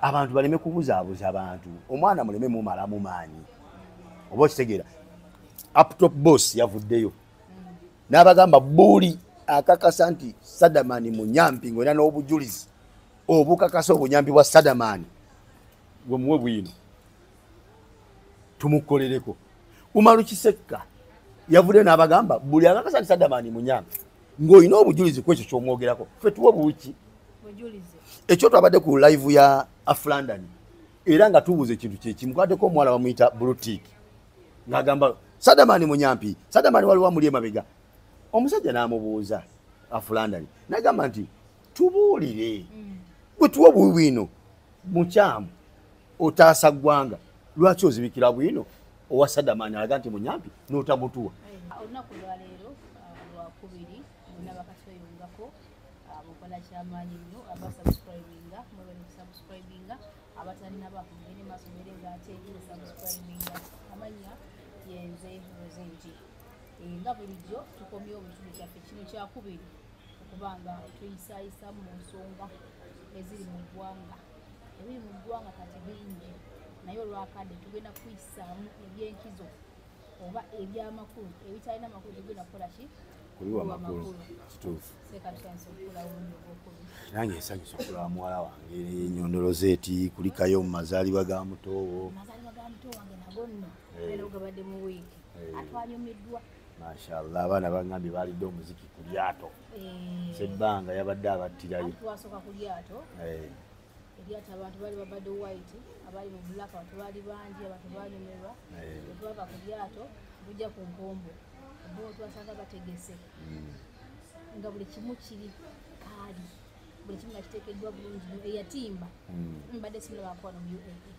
Abantu baleme kubuzaabuza abantu, omwana muleme mumalamu maanyi. Oba okitegeera, Uptop Boss yavuddeyo n'abagamba buli akakasa nti Sadamani munyampi, ng'olina n'obujulizi obukakasa obunyampi bwa Sadamani, gwe muwe bwino tumukolereko. Umaru Kisekka yavuddeyo n'abagamba buli akakasa nti Sadamani munyampi, ng'olina obujulizi ku ekyo ky'omwogerako, ffe tuwe buki ekyo. Twabadde ku live ya Aflondon era nga tubuuza ekintu kyekimu, kwaddeko omuwala bamuyita Blutik ng'agamba Sadamani munyampi, Sadamani waliwo amuli emabega. Omusajja n'amubuuza Aflondon n'agamba nti tubuulire, bwe tuwa obuwi bwino mukyamu otaasa ggwanga, lwaki ozibikira bwino owa Sadamani alaga nti munyampi n'otamutuwa? Olunaku lwaleero lwakubiri, bonna bakatweyungako mukola kyamaanyi nnyo. Abasubscribinga mwebale kusubscribinga, abatannaba mugende maaso mbeere ngaate musubscribinga. Amanya yenze Rosengi. Nga bulijjo tukomyewo mu kitundu kyaffe kino kyakubiri okuba nga tuyisaayisamu mu nsonga eziri mu ggwanga. Ebiri mu ggwanga kati bingi, naye olwakadde tugenda kuyisaamu ebyenkizo oba ebyamakulu. Ebitalina makulu tugenda kukola ki? Kubiwa makulu, kituufu. Seeka, tusanyusa okukola obulungi ogwokubiri. Nange nsanyusa okulaba muwala wange enyondolozo eti kulikayo mu mazaalibwa ga mutoowo. Amazaalibwa ga muto wange nago nno era gabadde mu wiiki, atwanyumiddwa. Mashallah, abaana bagambye balidde omuziki ku lyato. Sebbanga yabadde abattirayo. Anti twasooka ku lyato. Eryato abantu baali babadde white, abali mu black, abantu baali bangi, abantu banyumirwa. Bwe twava ku lyato tujja ku mpombo. Empombo twasanga bategese nga buli kimu kiri kaali, buli kimu nga kiteekeddwa bulungi nnyo. Eyatimba mbadde simulabako wano mu UAE.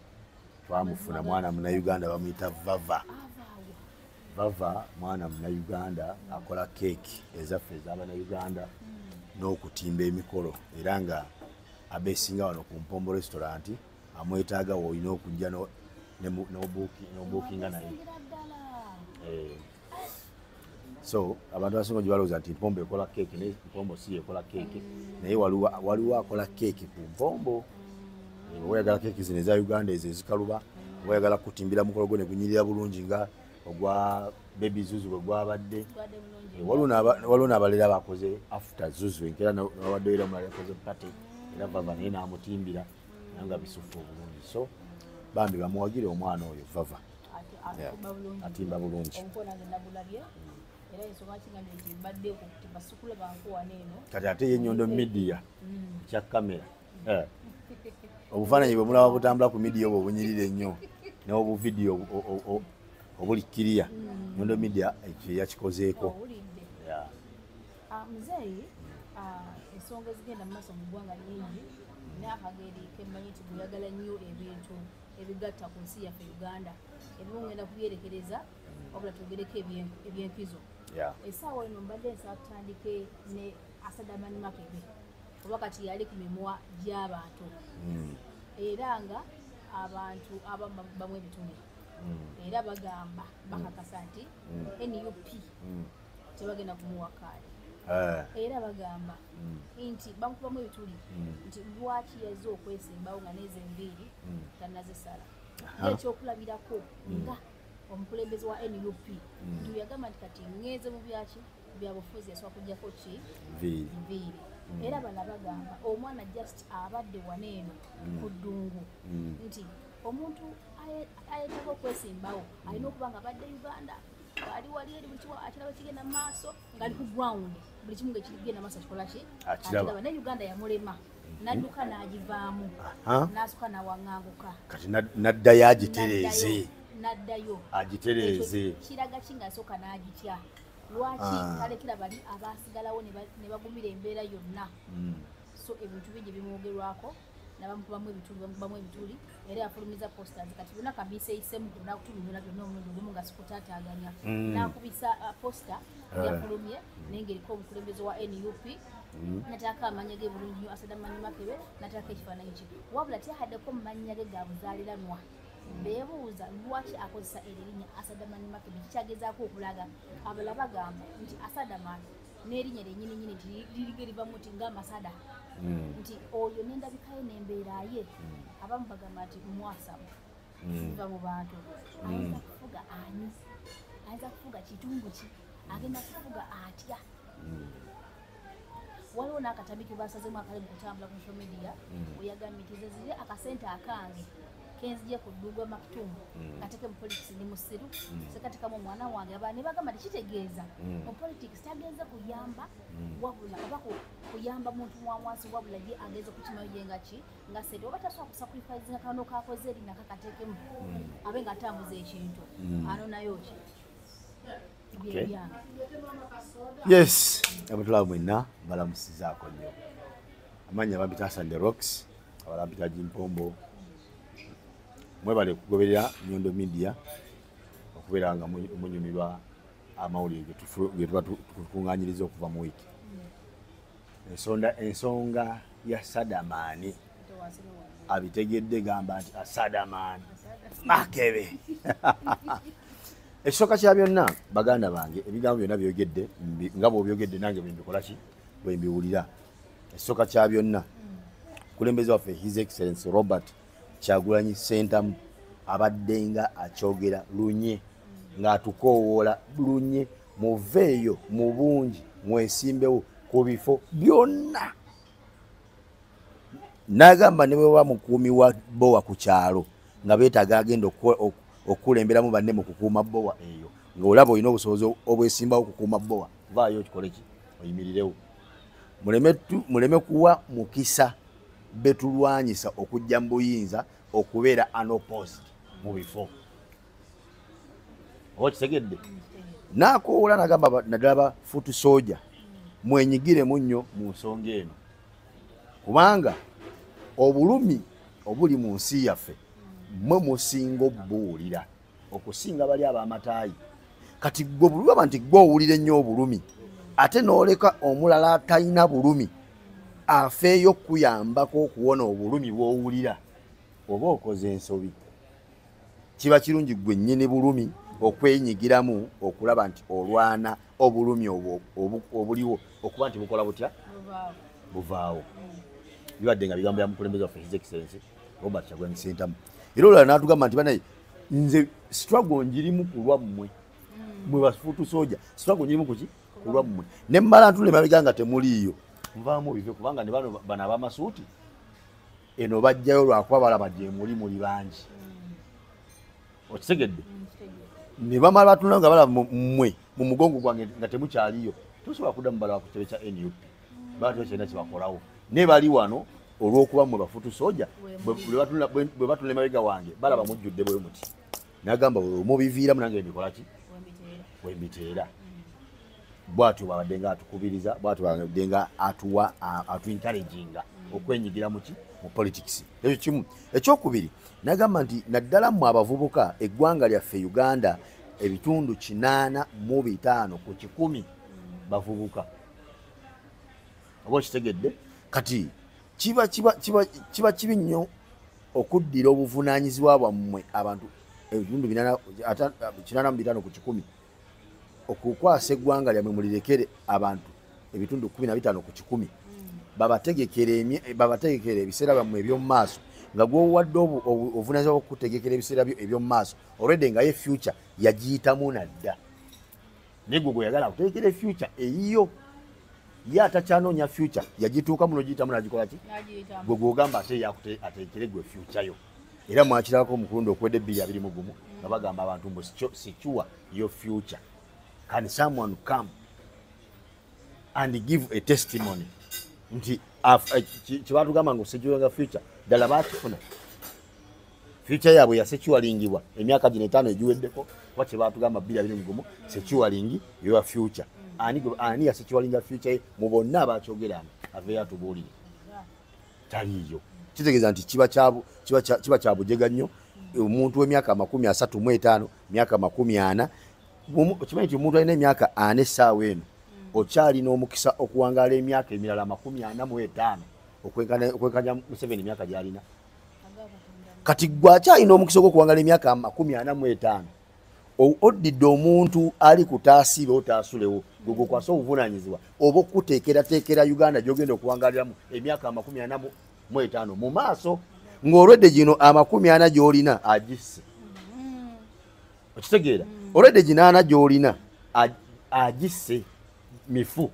Twamufuna mwana Munauganda bamuyita Vava. Avaawa? Vava mwana Munauganda akola keeki ezaffe ez'Abanauganda n'okutimba emikolo, era nga abesinga wano ku Mpombo Restaurant. Amwetaaga woolina okujja n'obuukinga naye. Asingira ddala. So abantu abasinga gye balowooza nti Mpombo ekola keeki, naye Mpombo si yekola keeki, naye waliwo akola keeki ku Mpombo. Oba oyagala keeki zino eza Uganda ezo ezikaluba, oba oyagala kutimbira mukolo gwo ne gunyirira bulungi nga ogwa Baby Zuzu bwe gwabadde. Twadde bulungi. Waliwo n'abalala bakoze after Zuzu enkeera, nabaddeyo era omulala yakoze party, era Vava naye n'amutimbira, naye nga bisufu obulungi. So bambi bamuwagire omwana oyo Vava. Atimba bulungi. Atimba bulungi. Omukono nange nagulabye, era ensonga kigambye nti mbadde kutimba sikulaba nkuwana eno. Kati ate ye Nyondo Media ekya kamera. Obufaananyi bwe mulaba butambula ku media obwo obunyirira ennyo n'obuvidiyo obuli kiriya, Nyondo Media ekyo yakikozeeko. Owulidde? Yeah. Muzeeyi, ensonga ezigenda mu maaso mu ggwanga nyingi, n'akageri kemmanyi nti bweyagala nnyo ebintu ebigatta ku nsi yaffe Uganda, ebimu ngenda kubyerekereza, wabula twogereko ebyenkizo. Essaawa eno mbadde nsaba tutandike ne Asadamani Makebe, oba kati yali ku mimwa gy'abantu, era nga abantu abamu bamu ebituli, era bagamba bakakasa nti NUP tebagenda kumuwa kaadi. Era bagamba nti bamukubamu ebituli nti lwaki yazze okwesimbawo nga nezo enviiri tannazisala. Ekyokulabirako nga omukulembeze wa NUP nti yagamba nti kati ŋŋenze mu byaki byabufuzi, yasobola kujjako ki? Nviiri. Nviiri. Era bano bagamba omwana just abadde wano eno ku ddungu, nti omuntu ayetaaga okwesimbawo alina okuba nga abadde Uganda, ali wali eri buli kimu akiraba kigenda mu maaso, ng'ali ku ground, buli kimu nga ekigenda maaso akikola ki? Akiraba. Naye Uganda yamulema, n'adduka n'agivaamu, n'asooka n'awaŋŋanguka. Kati n'addayo agitereeze. N'addayo. Agitereeze. Ekyo kiraga ki ng'asooka n'agitya? Lwaki talekera bali abaasigalawo ne bagumira embeera yonna? So ebintu bingi bimwogerwako, nabamukubamu ebituli, bamukubamu ebituli, era yafulumiza posters. Kati byonna kabiiseeyisemu nakutunyonyola byonna omulundi gumu nga sikutaataaganya. N'akubisa poster yafulumye naye ng'eriko omukulembeze wa NUP, nateekako amannya ge bulungi nnyo, Asadamani Makebe, nateekako ekifaananyi kye, wabula teyahaddeko mu mannya ge ga buzaaliranwa. Beebuuza lwaki akozesa erinnya Asadamani Makebe, kikyagezaako okulaga. Abalala bagamba nti Asadamani n'erinnya lyennyininyini nti lirige livamu nti ng'amasada. Nti oyo n'endabikayo n'embeera ye, abamu bagamba nti mwasamu biva mu bantu. Ayinza kufuga ani? Ayinza kufuga kitundu ki? Agenda kufuga atya? Waliwo n'akatambi ke basazemu akali mu kutambula ku social media, oyagambye nti nze nzire akasente akange kenzije ku ddugwa Makitumu kateke mu politics, ndi musiru, sekatekamu omwana wange. Abaana ne bagamba tekitegeeza mu politics tagenze kuyamba wabula oba kuyamba muntu wa wansi, wabula ye agenze kukimayo ye nga ki nga sente, oba tasobola kusacrificinga kano kakoze eri nakakateekemu abe nga atambuza ekintu ano nayo ki. Byebyange. Yes, abatulaba mwenna balamusizaako nnyo. Amannya bampita Hassan The Rocks, abalala bampita Jimpombo. Mwebale kugoberera Nyondo Media okubeera nga munyumirwa amawulire ge tuba tukuŋŋaanyiriza okuva mu wiiki. Ensonga ya Sadamaani abitegedde, gamba nti Asadamaani Makebe. Ekisooka kya byonna, baganda bange, ebigambo byonna byogedde nga bw'obyogedde nange bwe mbikola ki, bwe mbiwulira. Ekisooka kya byonna, kulembeze waffe His Excellence Robert Kyagulanyi Ssentamu abadde nga akyogera lunye, ng'atukoowoola lunye, muveeyo mu bungi mwesimbewo ku bifo byonna. N'agamba ne bwe baba mukuumi wa bbowa ku kyalo nga beetaaga agenda okukulemberamu banne mu kukuuma bbowa eyo, ng'olaba olina obusobozi obwesimbawo okukuuma bbowa, vaayo okikole ki, oyimirirewo. Muleme kuwa mukisa betulwanyisa okujja mu buyinza okubeera unopposed mu bifo. Oba okitegedde? N'akoowola n'agamba naddala ba foot soldier, mwenyigiremu nnyo mu nsonga eno, kubanga obulumi obuli mu nsi yaffe mmwe musinga obbuwulira okusinga bali ab'amataayi. Kati gwe bulaba nti gwe owulira ennyo obulumi, ate n'oleka omulala atalina bulumi afeeyo okukuyambako okuwona obulumi bw'owulira, oba okoze ensobi. Kiba kirungi gwe nnyini bulumi okwenyigiramu okulaba nti olwana obulumi obwo obuliwo okuba nti bukola butya, buvaawo. Bibadde nga bigambo bya mukulembeze waffe His Excellency Robert Kyagulanyi Ssentamu. Era olulala n'atugamba nti banaye, nze struggle njirimu ku lwammwe, mwe ba foot soldier, struggle njirimu kuki, ku lwammwe. Ne mmala ntula emabega nga temuliiyo, nvaamu bive, kubanga ne bano ab'amasuuti eno bajjayo lwakuba balaba gye muli muli bangi. Okitegedde? Ne bamala batula nga balaba mmwe mu mugongo gwange nga temukyaliyo, tosobola kuddamu balaba ku kitebe kya NUP, baba tebakyalina kyebakolawo. Ne bali wano olw'okuba mmwe ba foot soldier, bwe batula emabega wange balaba mujjudde bwe muti. Nagamba mubiviiramu nange mbikola ki, wembiteera. Bw'atyo bwabadde nga atukubiriza, bw'atyo bwabadde nga atuwa atu-encouraginga okwenyigira muki, mu politics. Ekyo kimu. Ekyokubiri, nagamba nti naddala mmwe abavubuka, eggwanga lyaffe Uganda ebitundu 85 ku 100 bavubuka. Oba okitegedde? Kati kiba kibi nnyo okuddira obuvunaanyizibwa bwammwe abantu ebitundu 85 ku 100 okukwasa eggwanga lyammwe mulirekere abantu ebitundu 15 ku 100 babategekere ebiseera byammwe eby'omu maaso, nga gw'owadde obuvunaanyizibwa bw'okutegekera ebiseera byo eby'omu maaso olwedde nga ye future yagiyitamu nadda. Naye gwe gweyagala akutegekera future eyiyo, ye atakyanoonya future yagituukamu n'ogiyitamu n'agikola ki, gwe gw'ogamba ate ye ategekere gwe future yo. Era mwakirako omukulundi okuwedde 2021 nga bagamba abantu mbu secure your future. Can someone come and give a testimony nti kyebatugamba ngu securinga future ddala bakifuna? Future yaabwe yasecuringibwa emyaka gino 5 egiweddeko, kuba kyebatugamba 2021 securing your future. Ani yasecuringa future ye mu bonna abakyogeranga aveeyo atubuulire? Taliiyo. Kitegeeza nti kiba kya bujega nnyo omuntu w'emyaka 35, myaka 40. Okimanyi nti omuntu alina emyaka 40 essaawa eno okyalina omukisa okuwangaala emyaka emirala 45 okwenkanya Museveni emyaka gy'alina. Kati gwe akyalina omukisa ogw'okuwangaala emyaka 45, Oddidde omuntu ali kutaasiibe otaasulewo gwe gwekwasa obuvunaanyizibwa oba okuteekerateekera Uganda gy'ogenda okuwangaaliramu emyaka 45 mu maaso, ng'olwedde gino 40 gy'olina agisse. Okitegeera? Olwedde gino 40 gy'olina agisse mifu.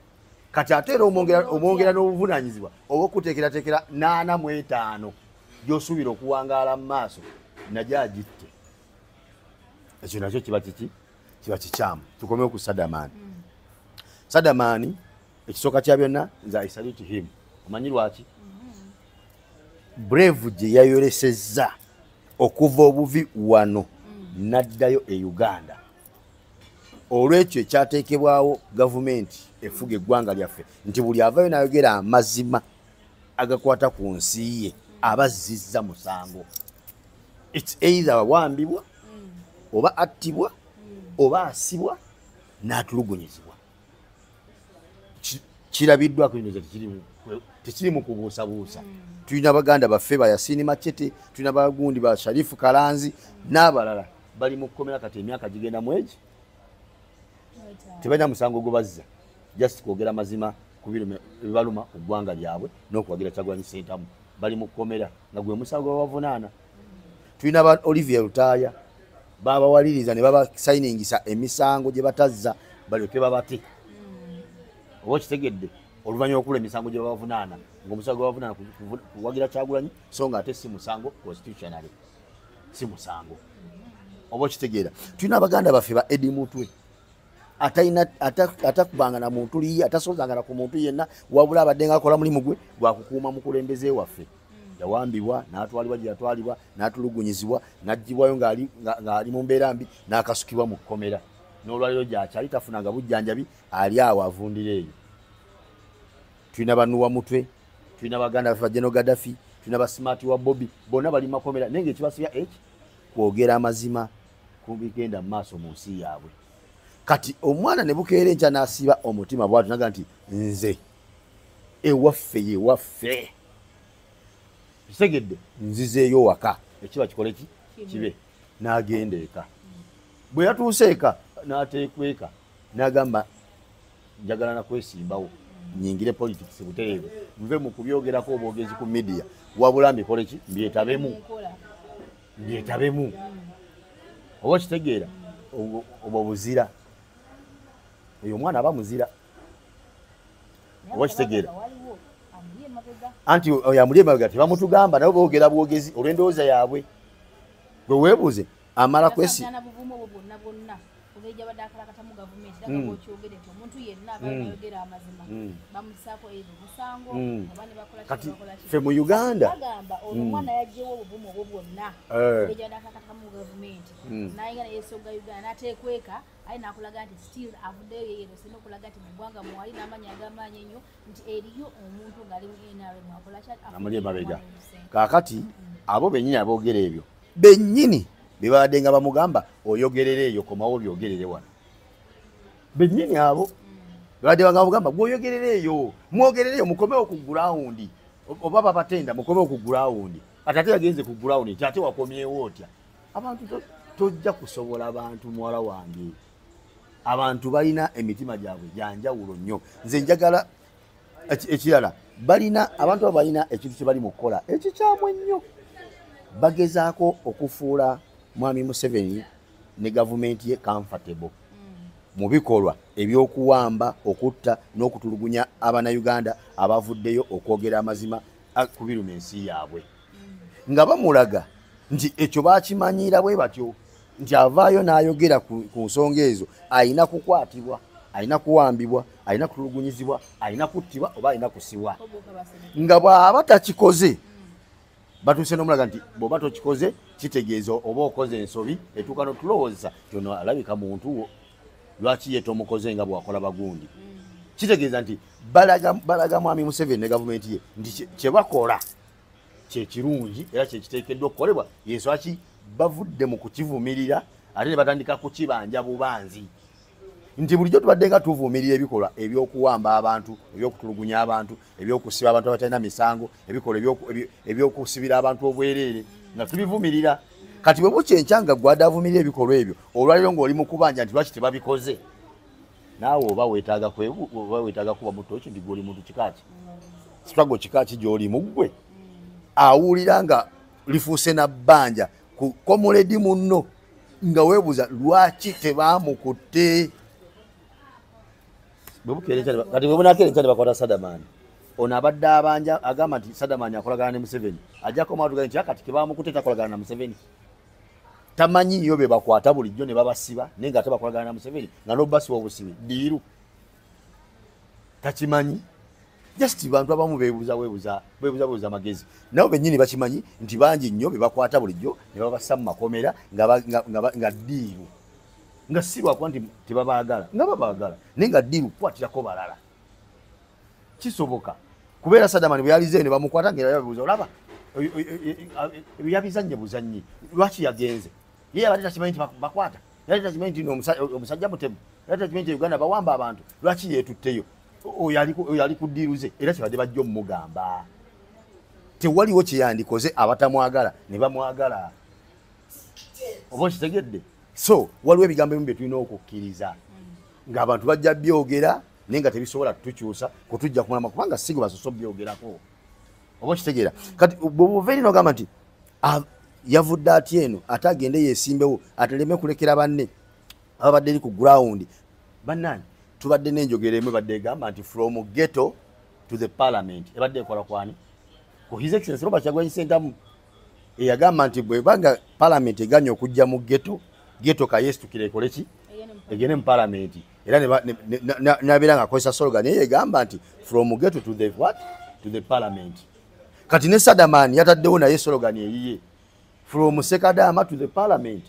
Kati ate era omwongera n'obuvunaanyizibwa oba okuteekerateekera 45 gy'osuubira okuwangaala mu maaso nagyo agitte. Ekyo nakyo kiba kiki? Kiba kikyamu. Tukomewo ku Sadamani. Sadamani ekisooka kya byonna nze I salute him. Omanyi lwaki? Brave gye yayolesezza okuva obuvi wano n'addayo e Uganda. Olw'ekyo ekyateekebwawo gavumenti efuga eggwanga lyaffe nti buli avaayo n'ayogera amazima agakwata ku nsi ye aba azzizza musango. It's either awambibwa oba attibwa oba asibwa n'atulugunyizibwa. Kirabiddwako ino tekiri mu kubuusabuusa. Tulina baganda baffe ba Yasini Machete, tulina bagundi ba Sharifu Kalanzi n'abalala bali mu kkomera kati emyaka gigenda mu egi tebalina musango gwe bazza, just kwogera mazima ku bibaluma ku ggwanga lyabwe n'okuwagira Kyagulanyi Ssentamu. Bali mu kkomera nga gwe musango gwe babavunaana. Tulina ba Olivier Lutaaya babawaliriza ne babasayiningisa emisango gye batazza balyoke babate. Oba okitegedde? Oluvannyuma okula emisango gye babavunaana ng'omusango gwe babavunaana kuwagira Kyagulanyi, so nga ate si musango constitutionally, si musango. Oba okitegeera? Tulina abaganda baffe ba Eddie Mutwe atakubanga na muntu liye, atasozanga na ku muntu yenna, wabula abadde ng'akola mulimu gwe gwakukuuma mukulembeze waffe. Yawambibwa n'atwalibwa gye yatwalibwa n'atulugunyizibwa n'aggyibwayo ng'ali mu mbeera mbi n'akasukibwa mu kkomera. N'olwaliro gy'akyali tafunanga bujjanjabi, ali awo avundira eyo. Tulina banuwa Mutwe, tulina baganda baffe ba General Gaddafi, tulina ba Smart wa Bobby, bonna bali mu makomera naye ng'ekibasibya eki kwogera amazima ku bigenda mu maaso mu nsi yaabwe. Kati omwana ne bukeera enkya n'asiba omutima bw'atyo n'agamba nti nze ewaffe ye waffe. Kitegedde nzizeeyo waka, ekiba kikole ki? Kibe. N'agenda eka. Bwe yatuuse eka n'ateekweka n'agamba njagala na kwesimbawo nyingire politics butereevu, nve mu kubyogerako obwogezi ku media, wabula mbikole ki? Mbyetabemu. Mbyetabemu. Oba okitegeera? Obwo buzira. Oyo omwana aba muzira. Oba okitegeera? Anti oyo amuli emabega tebamutugamba, nabo boogera bwogezi olw'endowooza yaabwe. Gwe weebuuze amala kwesi kati ffe mu Uganda omwana yaggyewo obuvumu obwo bwonna gy'abadde gavumenti naye nga yeesogga Uganda n'ateekweka, aye n'akulaga nti still avuddeyo yeeyerose n'okulaga nti mu ggwanga mwali n'amaanyi ag'amaanyi ennyo nti eriyo omuntu ng'ali mu NRM akola ki? Amuli emabega. Kaakati abo bennyini aboogera ebyo bennyini be babadde nga bamugamba oyogerere eyo, komawo byogerere wano. Bennyini abo babadde nga bamugamba gweoyogerere eyo, mwogerere eyo, mukomewo ku ground, oba babatenda mukomewo ku ground. Ate ate yagenze ku ground nti ate wakomyewo otya? Abantu tojja kusobola bantu muwala wange. Abantu balina emitima gyabwe gyanjawulo nnyo. Nze njagala ekirala, balina abantu abo balina ekintu kye bali mu kukola ekikyamu ennyo. Bagezaako okufuula Mwami Museveni ne gavumenti ye comfortable mu bikolwa ebyokuwamba, okutta n'okutulugunya Abannayuganda abavuddeyo okwogera amazima ku biruma ensi yaabwe, nga bamulaga nti ekyo bakimanyiira bwe batyo nti avaayo n'ayogera ku nsonga ezo alina kukwatibwa, alina kuwambibwa, alina kutulugunyizibwa, alina kuttibwa oba alina kusibwa. Nga bw'aba takikoze batuuse n'omulaga nti bw'oba tokikoze kitegeeza oba okoze ensobi etuuka n'otulowooza nti ono alabika muntu wo, lwaki ye tomukoze nga bw'akola bagundi. Kitegeeza nti balaga Mwami Museveni ne gavumenti ye nti kye bakola kye kirungi era kye kiteekeddwa okukolebwa. Yensonga ki bavudde mu kukivumirira ate ne batandika kukibanja bubanzi nti bulijjo tubadde nga tuvumirira ebikolwa ebyokuwamba abantu, ebyokutulugunya abantu, ebyokusiba abantu abatalina misango, ebikolwa ebyokusibira abantu obwereere nga tubivumirira. Kati bwe bukya enkya nga gwadavumirira ebikolwa ebyo, olwaliro ng'oli mu kubanja nti lwaki tebabikoze, naawe oba weetaaga kuba muto ki nti gw'oli muntu kika ki, struggle kika ki gy'olimu ggwe awulira nga lifuuse na bbanja ku comrade munno nga weebuuza lwaki tebamukutte. Kati bwe bunakeera enkya ne bakwata Sadamani, ono abadde abanja agamba nti Sadamani akolagana ne Museveni, ajja komawo tugambe nti kati tebamukutte takolagana na Museveni. Tamanyiyo be bakwata bulijjo ne babasiba, naye nga ate bakolagana na Museveni nga n'obasiba obusibi ddiiru takimanyi. Just bantu abamu beebuuza beebuuza amagezi, nabo bennyini bakimanyi nti bangi nnyo be bakwata bulijjo ne babassa mu makomera nga ddiiru, nga si lwakuba nti tebabaagala, nga babaagala naye nga ddiiru kukwatirako balala. Kisoboka kubeera Sadamani bwe yalizeeyo ne bamukwata nga yababuuza, olaba ebyo yabizannye buzannyi, lwaki yagenze? Ye yabadde takimanyi nti bakwata, yabadde takimanyi nti omusajja mutemu, yabadde takimanyi nti Uganda bawamba abantu, lwaki yeetutteyo? Oyo ali ku ddiiru ze, era kyebadde bajja omugamba. Tewaliwo kye yandikoze abatamwagala ne bamwagala, oba okitegedde? So waliwo ebigambo ebimu bye tulina okukkiriza ng'abantu bajja byogera naye nga tebisobola kutukyusa kutujja kumulama, kubanga si gwe basoose obyogerako, oba okitegeera? Kati bw'ova eri n'ogamba nti yavudde atya eno ate agende yeesimbewo ateleme kulekera banne ababadde eri ku ground. Bannange, tubadde n'enjogera emu ebadde egamba nti from ghetto to the parliament, ebadde ekola kwani ku His Excellency Robert Kyagulanyi Ssentamu, eyagamba nti bwebanga parliament eganye okujja mu ghetto, ghetto kayeesitukira ekole ki, egende mu parliament. Era nabeera ng'akozesa slogan naye egamba nti from ghetto to the what, to the parliament. Kati ne Sadamani yataddewo naye slogan eyiye, from Sekadama to the parliament.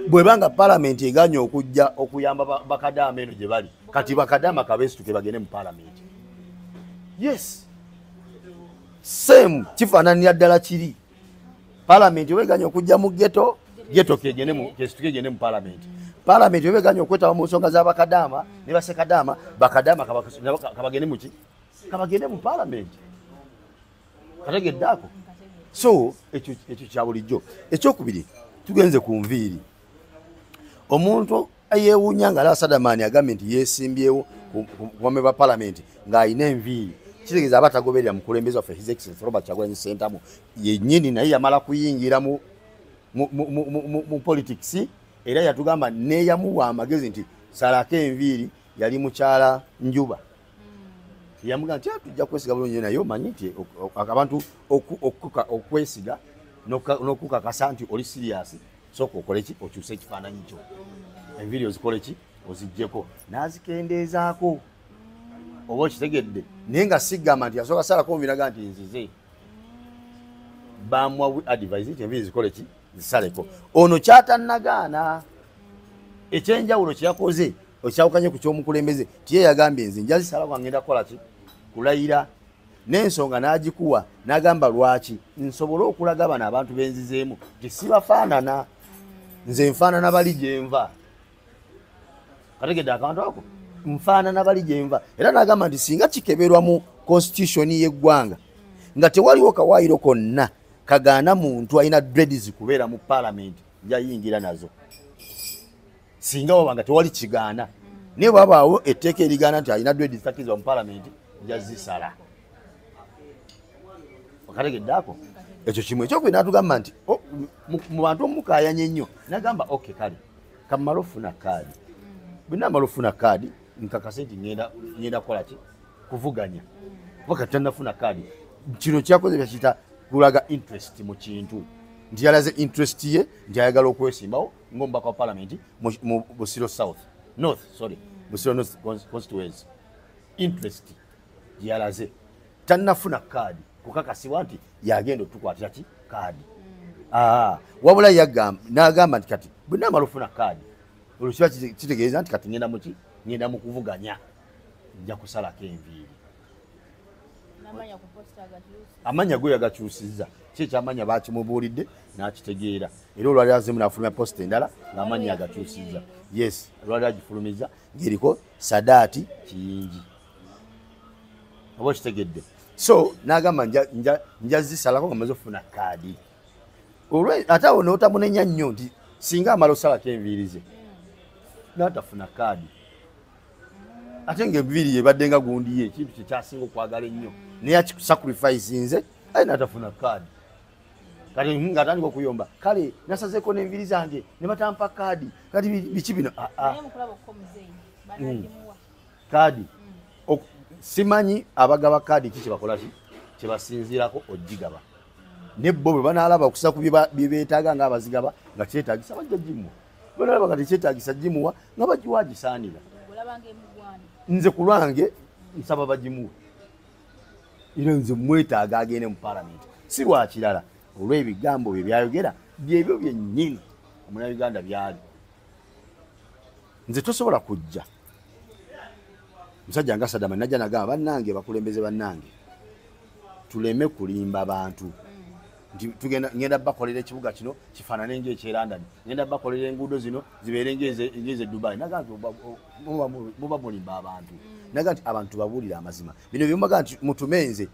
Bwebanga parliament eganye okujja okuyamba bakadama eno gye bali, kati bakadama kabeesituke bagende mu parliament. Yes, same kifaananira ddala kiri. Parliament oba eganye okujja mu ghetto, ghetto kesituke egende mu parliament. Parliament oba eganye okwetaba mu nsonga z'abakadama ne basekadama, bakadama kabagende muki, kabagende mu parliament. Kategedde ako? So ekyo kya bulijjo. Ekyokubiri, tugenze ku nviiri. Omuntu eyeewuunya nga alaba Sadamani agambye nti yeesimbyewo ku bwami bwa parliament ng'alina enviiri, kitegeeza aba tagoberera mukulembeze waffe His Excellency Robert Kyagulanyi Ssentamu yennyini, naye yamala kuyingira mu politics, era yatugamba neyamuwa amagezi nti salako enviiri yali mukyala Njuba. Yamugamba nti tujja kwesiga bulungi, naye omanyi nti abantu okwesiga n'okukakasa nti oli serious, sooka okole ki, okyuse ekifaananyi kyo, enviiri ozikole ki, oziggyeko, n'azikendeezaako, oba okitegedde? Naye nga sigamba nti yasooka salako nviiri aga nti nzize, bamuwa advice nti enviiri zikole ki, zisaleko. Ono kyatannagaana ekyenjawulo kyeyakoze okyawukanye ku ky'omukulembeze, tiye yagambye nze nja zisalako ngenda kukola ki, kulayira, n'ensonga n'agikuwa n'agamba lwaki nsobole okulaga bano abantu benzizeemu nti sibafaanana, nze nfaanana bali gyenva. Kategedde akantu ako, nfaanana bali gyenva. Era n'agamba nti singa kikeberwa mu constitution y'eggwanga nga tewaliwo kawaayiro konna kagaana muntu alina dreads kubeera mu parliament, njayingira nazo, singa waba nga tewali kigaana. Naye bwabaawo etteeka erigaana nti alina dreads takkirizibwa mu parliament, njazisala. Okategedde ako? Ekyo kimu. Ekyokubiri, n'atugamba nti mu bantu omukayanya ennyo, nagamba ok kale kammale ofuna kaadi, bwe namala ofuna kaadi nkakase nti ngenda kukola ki, kuvuganya, kuba kati tannafuna kaadi. Kino kyakoze byakiyita kulaga interest mu kintu, nti yalaze interest ye nti ayagala okwesimbawo ng'omubaka wa parliament mu Busiro South, North, sorry, Busiro North constituency. Interest gyeyalaze, tannafuna kaadi kukakasibwa nti yagenda otukwatira ki kaadi. Wabula n'agamba nti kati bwe naamala ofuna kaadi, olwo kiba kitegeeza nti kati ngenda muki, ngenda mu kuvuganya, nja kusalako enviiri. Amanya go yagakyusizza, ki ekyamanya bakimubuulidde n'akitegeera, era olwali azemu n'afulumya poster endala ng'amanya agakyusizza. Yes, olwali agifulumiza ng'eriko Sadaati Kiyingi, oba okitegedde? So n'agamba nja zisalako nga maze okufuna kaadi. Ate awo n'otamunenya nnyo nti singa amala osalako enviiri ze n'atafuna kaadi, ate ng'enviiri ebadde nga gundi ye ekintu kye kyasinga okwagala ennyo, naye akisacrificinze aye n'atafuna kaadi. Kati ng'atandika okuyomba, kale nasazeeko n'enviiri zange ne batampa kaadi, kati biki bino? Kaadi simanyi abagaba kaadi ki kyebakola ki kyebasinziirako ogigaba, ne bo bwe banaalaba okusa ku bye beetaaga ng'abazigaba nga kyetaagisa bajja gimuwa, banaalaba nga tekyetaagisa gimuwa nga bagiwa agisaanira. Nze ku lwange nsaba bagimuwe, era nze mwetaaga agende mu paalamenti, si lwa kirala olw'ebigambo bye byayogera byebyo byennyini omunnayuganda byali. Nze tosobola kujja musajja nga Sadama najja nagamba bannange bakulembeze bannange tuleme kulimba bantu nti tugenda ngenda bakolera ekibuga kino kifaanane ng'eky'e London, ngenda bakolera enguudo zino zibeere ng'eze Dubai. Naga nti muba mulimba abantu, naga nti abantu babuulire amazima. Bino byemubaga nti mutume nze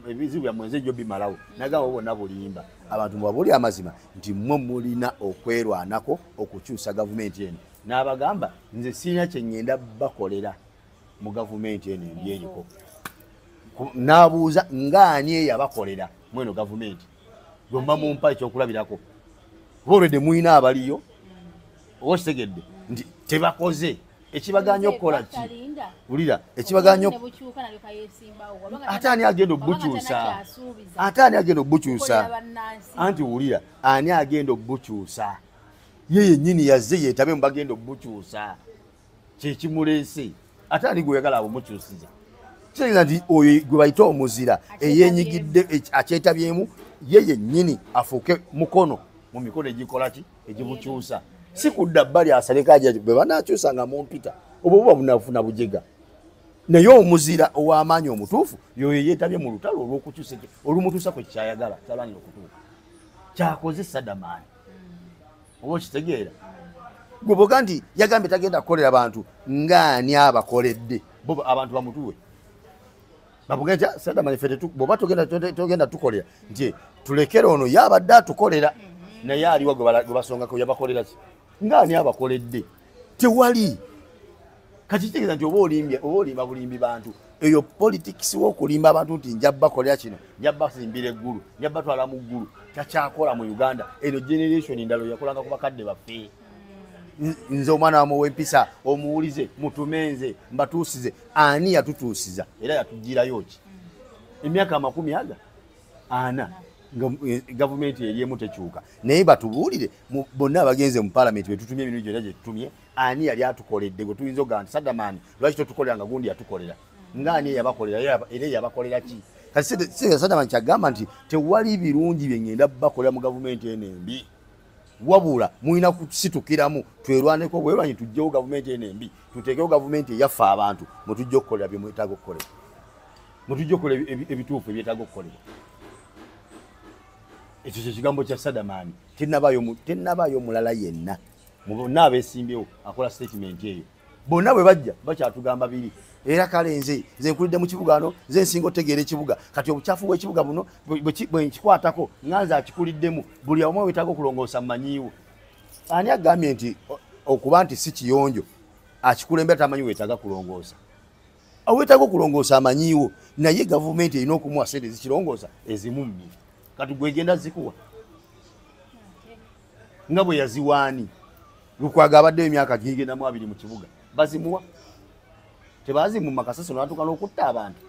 ebizibu byammwe nze nja bimalawo, nagamba bonna bulimba. Abantu mubabuulire amazima nti mmwe mulina okwerwanako okukyusa gavumenti eno. N'abagamba nze sirina kye ngenda bakolera mu gavumenti eno embi eriko. N'abuuza ng'ani eyabakolera mweno gavumenti, gwe mumpa ekyokulabirako, kuba olwedde mulina abaliyo oba okitegedde nti tebakoze ekibaganya okukola ki? Wulira ekibaganya ate ani agenda obukyusa? Ate ani agenda obukyusa? Anti wulira ani agenda obukyusa? Ye yennyini yazze yeetabe mu bagenda obukyusa, kyekimuleese. Ate ani gweyagala abumukyusiza? Kitegeeza nti oyo gwe bayita omuzira eyenyigidde akyetabyemu ye yennyini afuuke mukono mu mikono egikola ki egibukyusa, si kudda bbali asaleko aja bwe banaakyusa nga mumpita obwo buba bunafuna bujega. Naye omuzira ow'amaanyi omutuufu yoyo yeetabye mu lutalo olw'okukyusa olumutuusa ku kyayagala kyalwanira okutuuka kyakoze Sadamaani. Oba okitegeera gwe boga nti yagambye tagenda kukolera bantu ng'ani abakoledde bo abantu bamutuwe babuge nti Sadamaani ffe bw'oba togenda tukolera nti tulekere ono yabadde atukolera naye aliwa gwe basongako yabakolera ki ng'ani abakoledde tewali. Kati kitegeeza nti oba olimbye oba olimba bulimbi bantu. Eyo politics w'okulimba abantu nti nja bakolera kino, nja basimbira eggulu, nja batwala mu ggulu, takyakola mu Uganda. Eno generation ndala yakolanga ku bakadde baffe. Nze omwana wamwe ow'empisa omuwulize mutume nze mbatuusize. Ani yatutuusiza era yatugirayo ki? Emyaka 40 nga gavumenti eri emu tekyuka. Naye batubuulire bonna abagenze mu paalamenti betutumye ebintu gyonna gye tutumye, ani yali atukoledde gwe tuyinza okugamba nti Sadamaani lwaki totukolera nga gundi yatukolera? Ng'ani eyabakolera era eyabakolera ki? Kati Sadamaani kyagamba nti tewali birungi bye ngenda bakolera mu gavumenti eno embi, wabula mulina kusitukiramu twerwaneko bwerwanyi tugyewo gavumenti eno embi, tuteekewo gavumenti eyaffe abantu mwe tujja okukolera bye mwetaaga okukolera, mwe tujja okukola ebituufu ebyetaaga okukolebwa. Ekyo kye kigambo kya Sadamaani. Tennabaayo omulala yenna mu bonna abeesimbyewo akola statement eyo. Bonna bwe bajja bakyatugamba biri era kale nze nkulidde mu kibuga ano, nze nsinga otegeera ekibuga, kati obukyafu bw'ekibuga buno bwe nkikwatako nga nze akikuliddemu, buli omu weetaaga okulongoosa mmanyiiwo. Ani agambye nti okuba nti si kiyonjo akikulembera tamanyi weetaaga kulongoosa? Aweetaaga okulongoosa amanyiiwo, naye gavumenti erina okumuwa ssente ezikirongoosa ezimummye. Kati gwegenda zikuwa nga bwe yaziwaani. Lukwago abaddeyo emyaka gigenda mu 20 mu kibuga, bazimuwa tebazimumma kasasiro n'atuuka n'okutta abantu.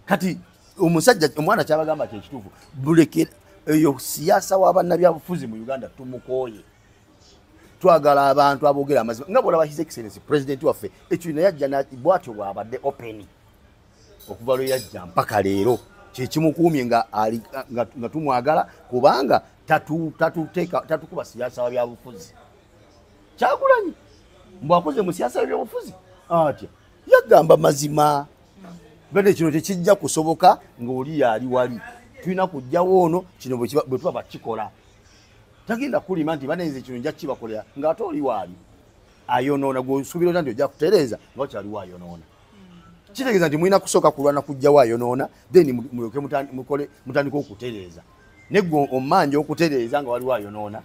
Kati omusajja omwana kyabagamba kyekituufu, bulekera eyo siyaasa wa bannabyabufuzi mu Uganda tumukooye. Twagala abantu aboogera amazima nga bw'olaba His Excellency President waffe ekyo naye ajja bw'atyo bw'abadde open okuva lwe yajja mpaka leero, kyekimukuumye nga tumwagala kubanga tatukuba siyaasa wa byabufuzi. Kyagulanyi mbwakoze mu siyaasa y'ebyobufuzi atya yagamba mazima, bade kino tekijja kusoboka ng'oli yali wali, tulina kujjawo ono kino bwe tuba bakikola. Tagenda kulima nti banenze kino nja kibakolera ng'ate oli waali ayonoona, gw'osuubira otya nti ojja kutereeza nga okyaliwo ayonoona. Kitegeeza nti mulina kusooka kulwana kujjawo ayonoona, then mulyoke mutandike okutereeza. Negwe omanja okutereeza nga waliwo ayonoona.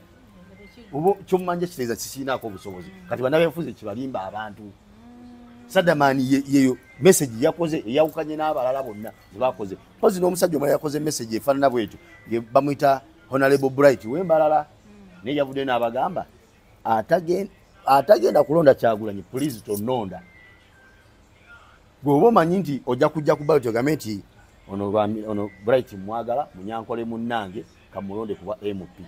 Oba kyomanja kitegeeza kisiinaako obusobozi. Kati bannabyabufuzi kibalimba abantu. Sadamani yeyo message yakoze eyawukanye n'abalala bonna ze bakoze. Mpozi n'omusajja omulala yakoze message efaanana bwetyo, bamuyita Honorable Bright w'Embalala, naye yavudde n'abagamba atagenda kulonda Kyagulanyi, please tononda. Gwe oba omanyi nti ojja kujja ku ballot ogambe nti ono Bright mwagala, munyankole munnange, kamulonde kuba MP.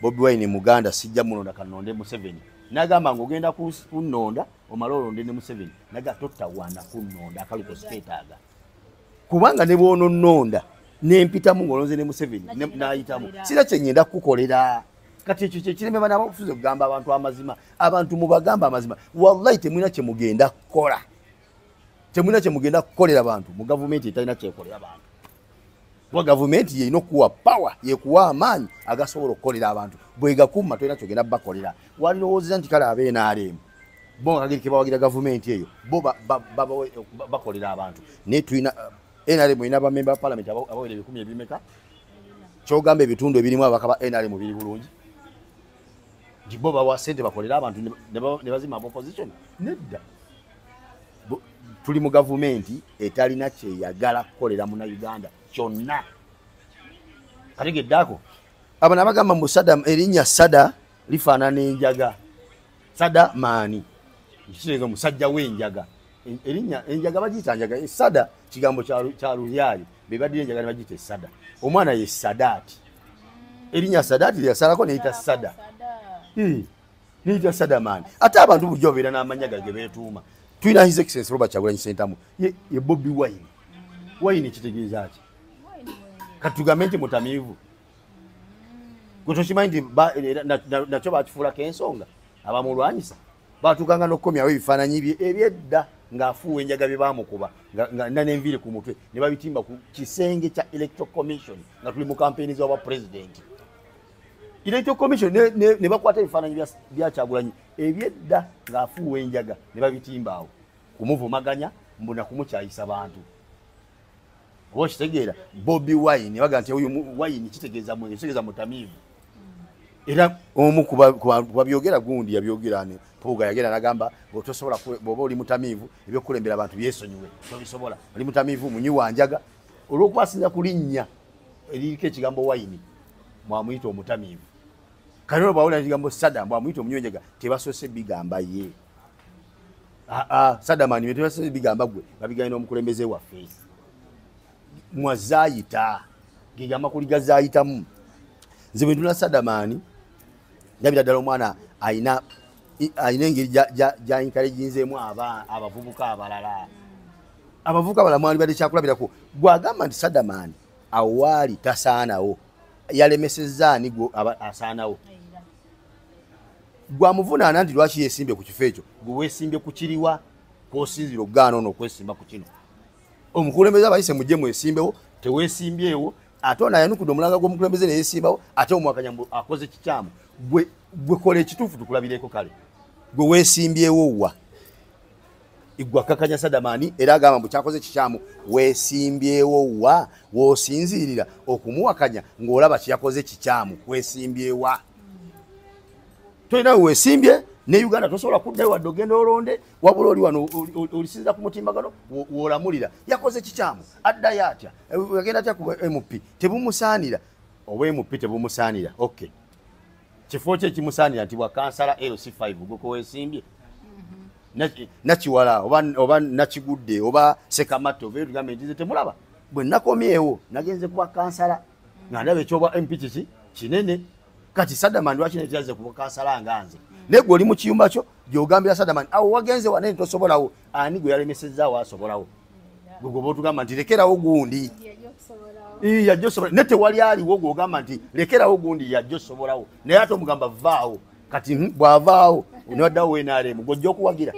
Bobi Wine Muganda sijja mulonda, kanonde Museveni. Nagamba ng'ogenda kunnonda omale olonde ne Museveni. Naga totawaana kunnonda, akaluko sikeetaaga. Kubanga ne bw'ononnonda nempitamu ng'olonze ne Museveni n'ayitamu, sina kye ngenda kukukolera. Kati ekyo kye kireme bannabyabufuzi okugamba abantu amazima. Abantu mubagamba amazima. Wallahi temulina kye mugenda kukola. Temulina kye mugenda kukolera bantu mu gavumenti etalina kyekolera bantu. Kuba gavumenti yerina okuwa power, yekuwa amaanyi agasobola okukolera abantu. Bwegakuma tolina kyogenda bakolera. Walirowoozeza nti kale aba NRM bo nga kageri ke bawagira gavumenti eyo bo bakolera abantu. Naye tulina NRM erina bamemba ba parliament abawera 1000 ebimeka. Kyogamba ebitundu ebirimu ababaka ba NRM biri bulungi. Nti bo bawa ssente bakolera abantu ne bazima opposition. Nedda. Tuli mu gavumenti etalina kyeyagala kukolera munnayuganda kyonna. Kategeddako abo nabagamba mbu Sada, erinnya Sada lifaanana enjaga. Sada maani kitegeeza omusajja w'enjaga. Erinnya enjaga bagiyita njaga. Sada kigambo kya Lulyayo, be baddira enjaga ne bagiyita Sada. Omwana ye Sadaati. Erinnya Sadaati lyasalako neyita Sada, neyita Sada maani. Ate abantu bulijjo babeera n'amannya ge beetuuma. Tulina His Excellency Robert Kyagulanyi Ssentamu ye Bobi Wine. Wine kitegeeza ki? Kati tugambe nti mutamiivu. Gwe tokimanyi nti nakyo bakifuulako ensonga abamulwanyisa batuukanga n'okukomyawo ebifaananyi bye ebyedda ng'afuuwa enjaga bye baamukuba nga n'enviiri ku mutwe ne babitimba ku kisenge kya Electoral Commission nga tuli mu kampeyini z'obwa pulezidenti. Electoral Commission ne bakwata ebifaananyi bya Kyagulanyi ebyedda ng'afuuwa enjaga ne babitimba awo kumuvumaganya mbu na kumukyayisa bantu. Oba okitegeera Bobi Wine baga nti oyo wine kitegeeza mwenge, kitegeeza mutamiivu. Era omu ku babyogera gundi yabyogera ne Mpuuga yagenda n'agamba tosobola bw'oba oli mutamiivu ebyokukulembera abantu byesonyiwe tobisobola. Oli mutamiivu munywi wa njaga olw'okuba asinza ku linnya eririko ekigambo wine mwamuyita omutamiivu. Kale olwo bw'awulira ekigambo Sada mwamuyita omunywi w'enjaga tebasoose bigamba ye. Sadamani tebasoose bigamba gwe babiganye n'omukulembeze waffe. Mwazaayita ge amakuli gazaayitamu. Nze bwe ntula Sadamani ndabira ddala omwana alina engeri gy'encouraginzeemu abavubuka abalala. Abavubuka abalala mwalibadde kyakulabirako. Gw'agamba nti Sadamani awaali tasaanawo, yalemesezza ani gwe asaanawo? Gwamuvunaana nti lwaki yeesimbye ku kifo ekyo, gwe weesimbye ku kiriwa kw'osinziira okugaana ono okwesimba ku kino. Omukulembeze abayise mujje mwesimbewo, teweesimbyewo, ate ono ayanukudde omulanga gw'omukulembeze ne yeesimbawo, ate omwakanya mbu akoze kikyamu. Gwe kola ekituufu tukulabireko kale. Gwe weesimbyewo wa? Gwe akakanya Sadamani era agamba mbu kyakoze kikyamu, weesimbyewo wa? W'osinziirira okumuwakanya ng'olaba kye yakoze kikyamu, weesimbyewa? Tolina we weesimbye ne Uganda tosobola kuddayo wadde ogenda olonde, wabula oli wano olisinza ku mutimbagano w'olamulira. Yakoze kikyamu, addayo atya? Agenda atya ku MP? Tebumusaanira. Oba MP tebumusaanira, okay. Kifo kye kimusaanira nti bwa kansala LC5 gwe weesimbye. Nakiwala oba Nakigudde oba Sekamatte oba tugambe nti nze temulaba bwe nakomyewo nagenze kuba kansala nga ndaba ekyobwa MP kiki kinene. Kati Sadamani lwaki naye teyazze kuba kansala nga nze? Naye gwe oli mu kiyumba kyo gy'ogambira Sadamani awo wagenze wanene tosobolawo, ani gwe yalemesezza asobolawo? Gwe gwe otugamba nti lekerawo gundi yajja osobola, naye tewali aliwo gw'ogamba nti lekerawo gundi yajja osobolawo, naye ate omugamba vaawo. Kati bw'avaawo newaddawo NRM gw'ojja okuwagira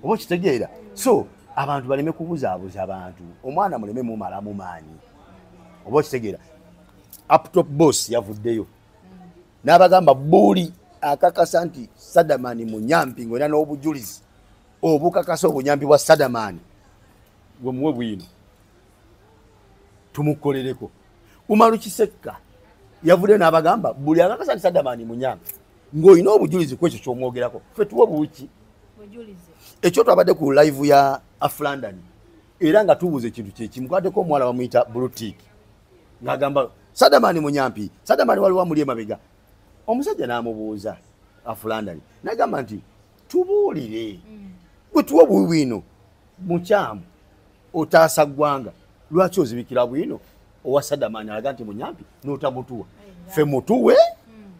oba okitegeera. So abantu baleme kubuzaabuza abantu, omwana muleme mumalamu maanyi oba okitegeera. Uptop boss yavuddeyo n'abagamba buli akakasa nti Sadamani munyampi ng'olina n'obujulizi obukakasa obunyampi bwa Sadamani gwe muwe bwino tumukolereko. Umaru Kisekka yavudde n'abagamba buli akakasa nti Sadamani munyampi ng'olina obujulizi ku ekyo ky'omwogerako, ffe tuwe buki ekyo. Twabadde ku live ya Aflandani era nga tubuuza ekintu kyekimu, kwaddeko omuwala bamuyita Blutik ng'agamba Sadamani munyampi, Sadamani waliwo amuli emabega. Omusajja n'amubuuza Aflandani n'agamba nti tubuulire, gwe tuwe obuwi bwino mukyamu otaasa ggwanga, lwaki ozibikira bwino owa Sadamani alaga nti munyampi n'otamutuwa? Ffe mutuwe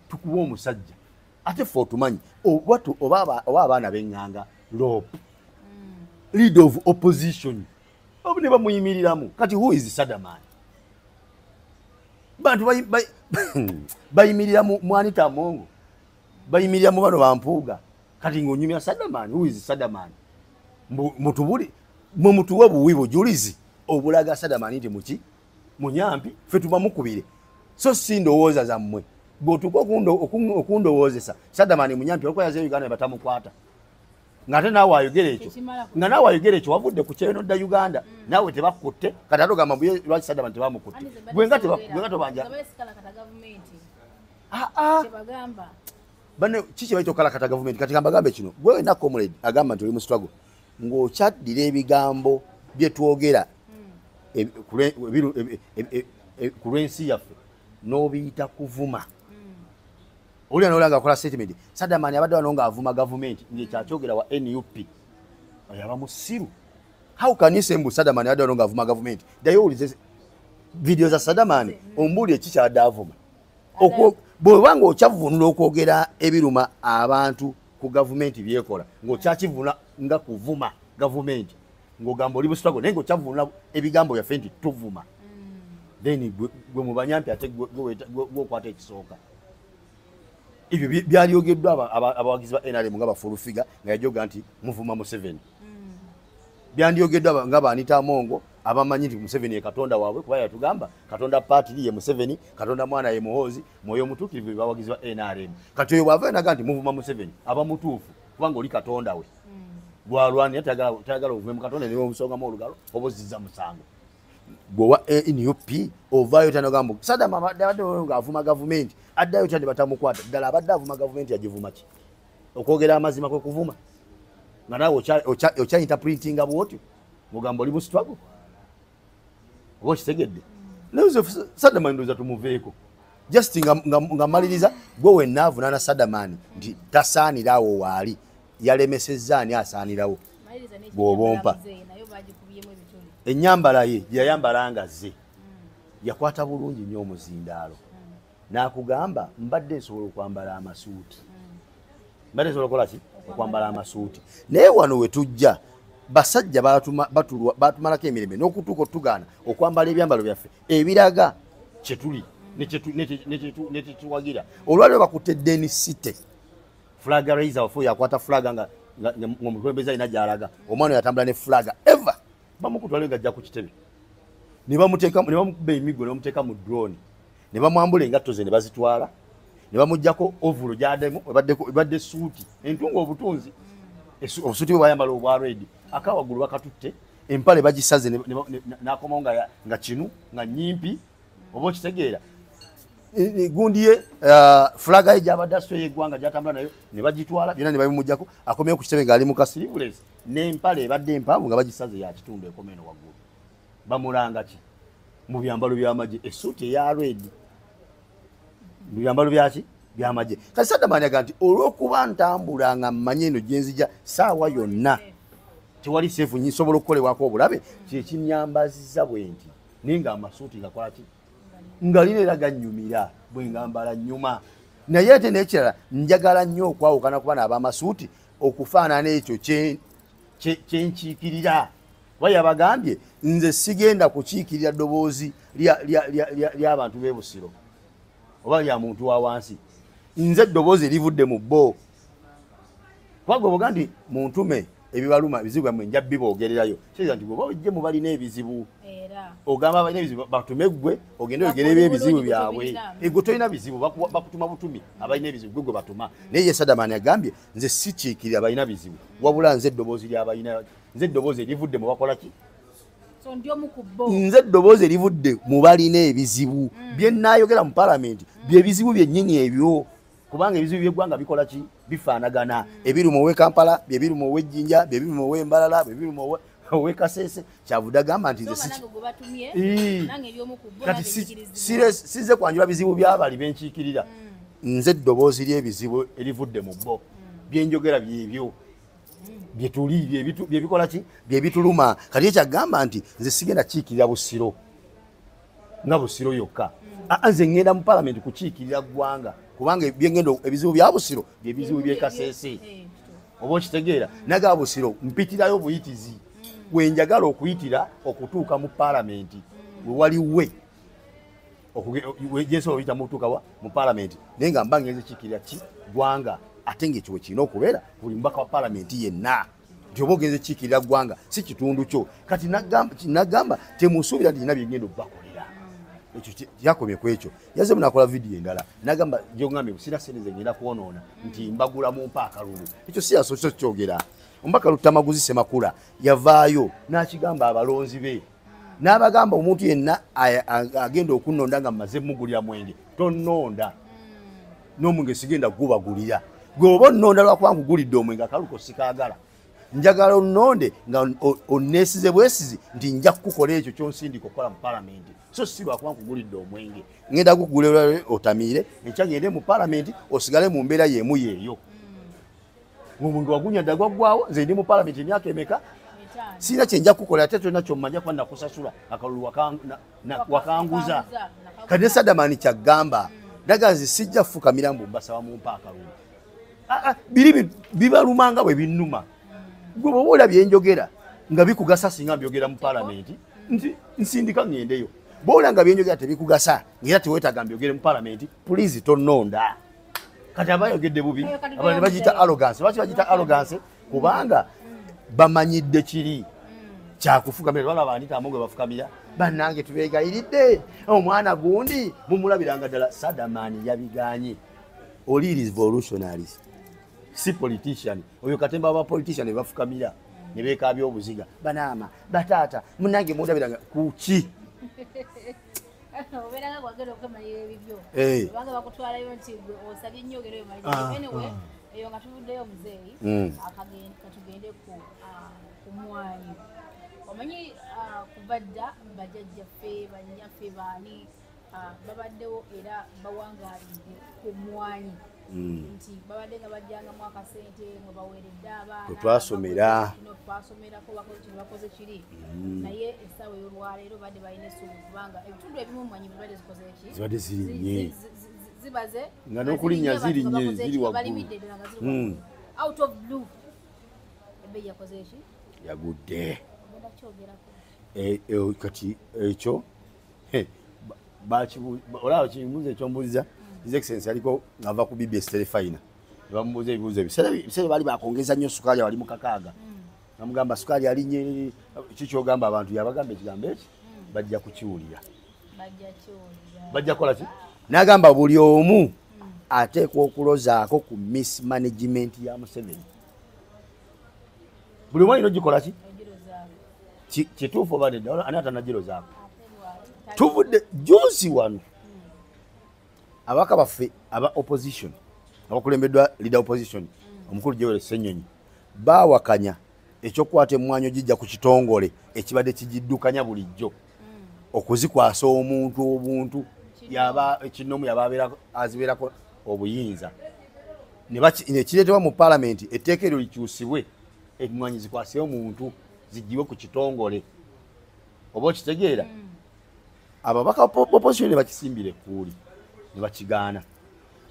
tukuwa omusajja, ate ffe otumanyi oba abaana b'eŋŋanga LOP, leader of opposition, obu ne bamuyimiriramu. Kati who is Sadamani? Bantu bayimirira mu Anita Amongo, bayimirira mu bano bampuuga, kati ng'onyumya Sadamani. Who is Sadamani? Mutubuli mwe mutuwe buwi bujulizi obulaga Sadamani nti muki munyampi, ffe tubamukubire, so si ndowooza zammwe. Bw'otuuka okundowoozesa Sadamani munyampi olwokuba yaze Uganda ne batamukwata, ng'ate naawe ayogera ekyo, nga naawe ayogera ekyo wavudde ku kyeyo nodda Uganda, naawe tebakutte. Kati ate ogamba mbuye lwaki Sadamani tebamukutte? Gwe nga tobanja bane kiki bayita okalakata gavumenti. Kati gambagambe kino, gwe wena comrade agamba nti oli mu struggle ng'okyaddira ebigambo bye twogera ku lw'ensi yaffe n'obiyita kuvuma. Olya n'olya ng'akola statement Sadamani abadde wano ng'avuma gavumenti, ng'ekyakyogera wa NUP oyo aba musiru. How can you say mbu Sadamani abadde wano ng'avuma gavumenti? Ddayo owulize video za Sadamani ombuulire ki kyabadde avuma. Bw'oba ng'okyavvuunula okwogera ebiruma abantu ku gavumenti byekola, ng'okyakivvuunula nga kuvuma gavumenti, ng'ogamba oli mu struggle naye ng'okyavvuunula ebigambo byaffe nti tuvuma, then gwe mu banyampi ate gwe okwata ekisooka. Ebyo byalyogeddwa abawagizi ba NRM nga ba Full Figure nga yajoga nti muvuma Museveni. Byandyogeddwa nga ba Anita Amongo abamanyi nti Museveni ye katonda waabwe, kuba yatugamba katonda paatiri ye Museveni, katonda mwana ye Muhoozi, mwoyo omutuukirivu bawagizi ba NRM. Kati oyo bw'ava naga nti muvuma Museveni aba mutuufu, kubanga oli katonda we gwalwanira, tayagala ovume mu katonda nebamusongamu olugalo oba ozizza musango. Gwe wa NUP ovaayo tanagamba Sadam abadde ng'avuma gavumenti, addayo tya ne batamukwata? Ddala abadde avuma gavumenti, yagivuma ki? Okwogera amazima kwe kuvuma? Nga naawe okyainterpretinga bwotyo ng'ogamba oli mu struggle oba okitegedde. Sadamani ndowooza tumuveeko. Just nga mmaliriza, gwe wenna avunaana Sadamani nti tasaanira awo waali, yalemesezza ani asaanirawo? Bw'obompa ennyambala ye gye yayambala nga zze yakwata bulungi nnyo omuzindaalo n'akugamba mbadde nsobola okwambala amasuuti, mbadde nsobola okukola ki, okwambala amasuuti, naye wano we tujja basajja batumalako emirembe n'okutuuka otugaana okwambala ebyambalo byaffe ebiraga kyetuli nekyetuwagira. Olwaliro bakutte Denisite flag raiser wafe, yakwata flag nga omukulembeze alina gyalaga. Omwana oyo atambula ne flag ever bamukutwale nga ajja ku kitebe ne bamuteeka ne bamukuba emiggo ne bamuteeka mu drone ne bamwambula engatto ze ne bazitwala ne bamugjako overall gyademu ebadde suuti entunga obutunzi obusuuti bwe bwayambala obwa red akawaggulu bakatutte, empale bagisaze n'akomawo nga kinu nga nyimpi oba okitegeera. Gundi ye flag ye gyabadde asitula y'eggwanga gyatambula nayo ne bagitwala byonna ne babimugjako. Akomyewo ku kitebe ng'ali mu ka sleeveless n'empale ebadde empanvu nga bagisaze ya kitundu ekoma eno waggulu. Bamulanga ki mu byambalo by'amagye, essuuti eya red mu byambalo byaki byamagye? Kati Sadamani aga nti olw'okuba ntambula nga mmanyi eno gye nzija saawa yonna tewali safe, nsobola okukolebwako obulabe, kyekinyambaziza bwe nti, naye ng'amasuuti gakola ki, nga lina era gannyumira bwe ngambala nnyuma. Naye ate n'ekirala njagala nnyo okwawukana kuba n'abamasuuti okufaanana ekyo kyenkiikirira, kuba yabagambye nze sigenda kukiikirira ddoboozi ly'abantu b'e Busiro oba lya muntu wa wansi, nze eddoboozi erivudde mu bo. Kuba gwe boga nti muntume ebibaluma ebizibu byammwe nja biboogererayo, kitegeeza nti bw'oba ojje mu balina ebizibu ogamba abalina ebizibu batume ggwe ogende oyogere ebizibu byabwe. Gwe tolina bizibu, bakutuma butumi abalina ebizibu, gwe gwe batuma. Naye ye Sadamani agambye nze sikiikirira balina bizibu, wabula nze eddoboozi lyabalina, nze eddoboozi erivudde mu bakola ki. Nze eddoboozi erivudde mu balina ebizibu bye nnaayogera mu palamenti byebizibu byennyini ebyo, kubanga ebizibu by'eggwanga bikola ki? Bifaanagana. Ebiruma ow'e Kampala byebiruma ow'e Jjinja, byebiruma ow'e Mbalala, byebiruma ow'e Kasese. Kyavudde agamba nti kati sizze kwanjula bizibu by'abali benkiikirira, nze eddoboozi ly'ebizibu erivudde mu bo byenjogera byebyo byetuli byebikola ki byebituluma. Kati ekyagamba nti nze sigenda kiikirira Busiro nga Busiro yokka, nze ngenda mu palamenti kukiikirira ggwanga, kubanga byengenda ebizibu bya Busiro byebizibu by'e Kasese. Oba okitegeera? Naga Busiro mpitirayo buyitizi wenjagala okuyitira okutuuka mu palamenti wewaliwe gyensobola okuyita mutuuka mu palamenti, naye nga mba ngenze kiikirira ki ggwanga, ate ng'ekyo we kirina okubeera buli mubaka wa palamenti yenna nti oba ogenze kiikirira ggwanga si kitundu kyo. Kati nagamba temusuubira nti nina byengenda okubakolera. Ekyo kyakomye ku ekyo. Yazze nakola vidiyo endala nagamba gyongambye sina ssente ze ngenda kwonoona nti mbagula mumpa akalulu. Ekyo si yasoose kyogera. Omubaka Luttamaguzi Ssemakula yavaayo n'akigamba abalonzi be n'abagamba omuntu yenna agenda okunnonda nga mmaze mugulira mwenge tonnonda, n'omwenge sigenda gubagulira. Gwe oba onnonda lwakuba nkugulidde omwenge akaluko sikaagala, njagala onnonde nga onneesize bwesizi nti nja kukukola ekyo ky'onsindika okukola mu palamenti, so si lwakuba nkugulidde omwenge. Ngenda kukugulira otamiire, enkya ngende mu palamenti osigale mu mbeera y'emu yeeyo. Ng'omwenge wagunywa dda gwaggwawo, nze ndi mu palamenti emyaka emeka, sirina kye nja kukukola ate kyonna ky'ommanja kuba nakusasula akalulu wakanguza. Kati ne Sadamani kyagamba ndaga nze sijja kufukamira mbu mbasaba mumpa akalulu. Biri bibaluma nga bwe binnuma. Gwe bw'oba olabye enjogera nga bikugasa singa mbyogera mu palamenti nti nsindika ŋŋendeyo. Bw'olaba nga byenjogera tebikugasa ng'era teweetaaga mbyogere mu palamenti, puliizi tonnonda. Kati abayogedde bubi abantu bagiyita arrogance. Lwaki bagiyita arrogance? Kubanga bamanyidde kiri kyakufukamira. Balaba Anita Among bafukamira, bannange tubeegayiridde omwana gundi mumulabiranga ddala. Sadamani yabiganye. Oli revolutionaries si politician. Oyo katemba aba politician ne bafukamira ne beekaabya obuziga, banaama bataata munnange mundabiranga kuki? Obeeranga gwagenda okwemalira ebibyo, obanga bakutwalayo nti gwe osabye nnyo ogenda oyemalira. Anyway, eyo nga tuvuddeyo muzeeyi, katugende ku mwanyi. Omanyi kuva dda bajjajjaffe bannyaffe baani babaddewo era bawangaalidde ku mwanyi, nti babadde nga bajjangamu akasente nga baweeredde abaana twasomera twasomerako, bakoze kino bakoze kiri. Naye essaawa ey'olwaleero badde balina essuubi kubanga ebitundu ebimu mwanyi bibadde zikoze ki? Zibadde zirinnye. Zibaze nga n'okulinnya zirinnye, ziri waggulu. Balimidde ddala nga ziri waggulu. Out of blue ebbeeyi yakoze ki? Yagudde. Ogenda kyogerako. Kati ekyo olaba kibuuzo ekyombuuziza His Excellency aliko ng'ava ku BBS Terefayina ne bamubuuza ebibuuzo ebiseera baali bakongeza nnyo sukaali awali mu 6, bamugamba sukaali alinnye kikyogamba abantu, yabagamba ekigambo eki bajja kukiwulira, bajja kukola ki? N'agamba buli omu ateekwa okulozaako ku mismanagement ya Museveni. Buli omu alina ogikola ki? Kituufu oba nedda? Ani atanagirozaako? Tuvudde juzi wano ababaka baffe aba opposition abakulembeddwa leader opposition omukulu Joel Ssenyonyi baawakanya ekyokukwata emmwanyi ogijja ku kitongole ekibadde kigiddukanya bulijjo okuzikwasa omuntu obuntu kinnomu yaba azibeerako obuyinza, nekireetebwa mu palamenti etteeka eryo likyusibwe emmwanyi zikwase omuntu ziggyibwe ku kitongole. Oba okitegeera? Ababaka opposition ne bakisimbira ekkuuli ne bakigaana.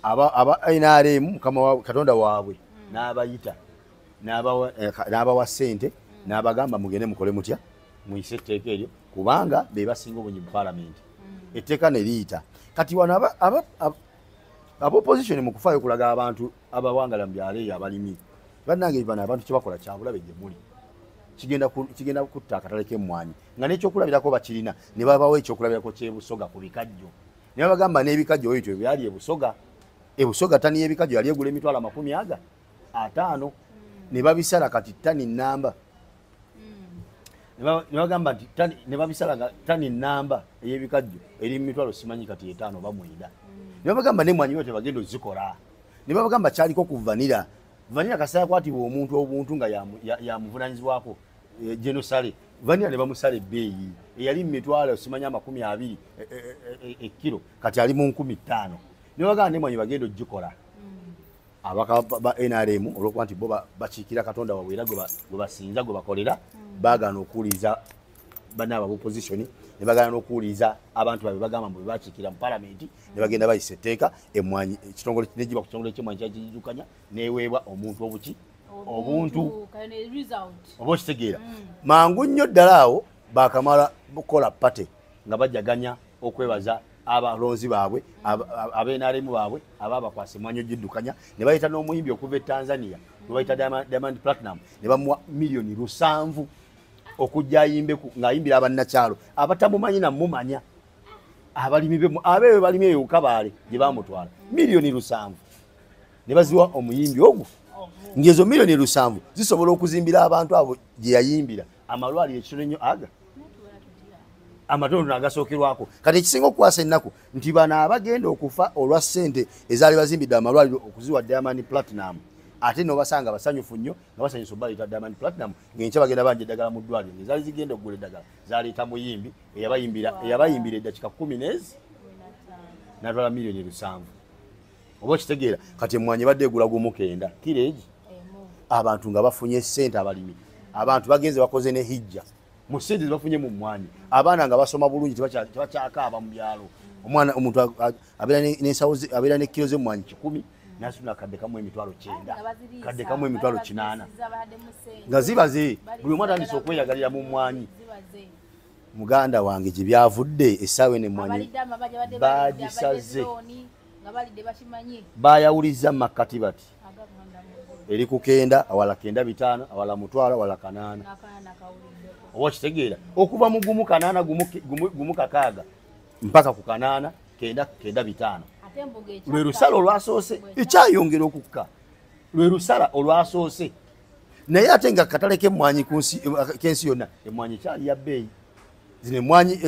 Aba NRM mukama Katonda waabwe n'abayita n'abawa ssente n'abagamba mugende mukole mutya muyise etteeka eryo kubanga be basinga obungi mu palamenti. Etteeka ne liyita. Kati wano aba opposition mu kufaayo okulaga abantu abawangala mu byalo eyo abalimi bannange bano abantu kye bakola kyabulabe gye muli, kigenda kutta akatale k'emmwanyi nga n'ekyokulabirako bakirina ne babawo ekyokulabirako ky'e Busoga ku bikajjo ne babagamba n'ebikajjo ebyo byali e Busoga. E Busoga tani y'ebikajjo yali egula 500,000 ne babisala kati tani namba. Ne bagamba nti ne babisala nga tani namba ey'ebikajjo eri mu mitwalo simanyi kati 5 oba 9. Ne babagamba n'emmwanyi yo tebagenda ozikola. Ne babagamba kyaliko ku vanilla. Vanilla kasaya kwatibwa omuntu obuntu nga yamuvunaanyizibwako genosale. Vanilla ne bamusala ebbeeyi eyali mu mitwalo simanyi 20 ekiro kati ali mu 5,000. Ne babagamba n'emmwanyi bagenda ogikola. Abaka ba NRM olwokuba nti bo bakiikira Katonda waabwe era gwe basinza gwe bakolera baagaana okuwuliriza bannaabwe ab'opposition ne bagaana n'okuwuliriza abantu baabwe bagamba mbu bakiikira mu palamenti ne bagenda bayisa etteeka emmwanyi ekitongole negiba ku kitongole ky'emmwanyi kyagijjukanya n'eweebwa omuntu obuki obuntu oba okitegeera. Mangu nnyo ddala awo baakamala kukola pate nga bajaganya okwebaza abalonzi baabwe ab'NRM baabwe ababakwasa emmwanyi ogiddukanya ne bayita n'omuyimbi okuva e Tanzania gwe bayita Diamond Platinum ne bamuwa miliyoni 7 okujja ayimbe ng'ayimbira abannakyalo abatamumanyi namumanya abalimi be abeewe balimi eyo Kabaale gye bamutwala miliyoni 7 ne baziwa omuyimbi ogwo ng'ezo miliyoni 7 zisobola okuzimbira abantu abo gye yayimbira amalwaliro ekitono ennyo aga amatondo agasookerwako. Kati ekisinga okukwasa ennaku nti bano abagenda okufa olwa ssente ezaali bazimbidde amalwaliro okuziwa Diamond Platinum ate n'obasanga basanyufu nnyo nga basanyusa obaleeta Diamond Platinum ng'enkya bagenda banja eddagala mu ddwaliro ng'ezaali zigenda okugula eddagala zaleeta muyimbi eyabayimbira eddakiika 10 n'ezi n'atwala miliyoni 7. Oba okitegeera kati emmwanyi ebadde egula gumu 9 kiro egi abantu nga bafunye ssente abalimi abantu bagenze bakoze ne hijja mu ssente zebafunye mu mmwanyi abaana nga basoma bulungi tebakyakaaba mu byalo. Omwana omuntu abeera ne kiro z'emmwanyi 100 n'asitula kadde kamu emitwalo 9 kadde kamu emitwalo 8 nga zibaze buli omu atandise okweyagalira mu mmwanyi. Muganda wange gye byavudde essaawa eno emmwanyi bagisaze bayawulizza mu makkati bati eri ku 9 awala 95 awala 1,000 awala 8. Oba okitegeera okuva mu gumu 8 gumu 6 mpaka ku 8 9 95. Lwe lusala olwasoose ekyayongera okukka lwe lusala olwasoose naye ate nga katale k'emmwanyi k'ensi yonna emmwanyi ekyali ya bbeeyi. Zino emmwanyi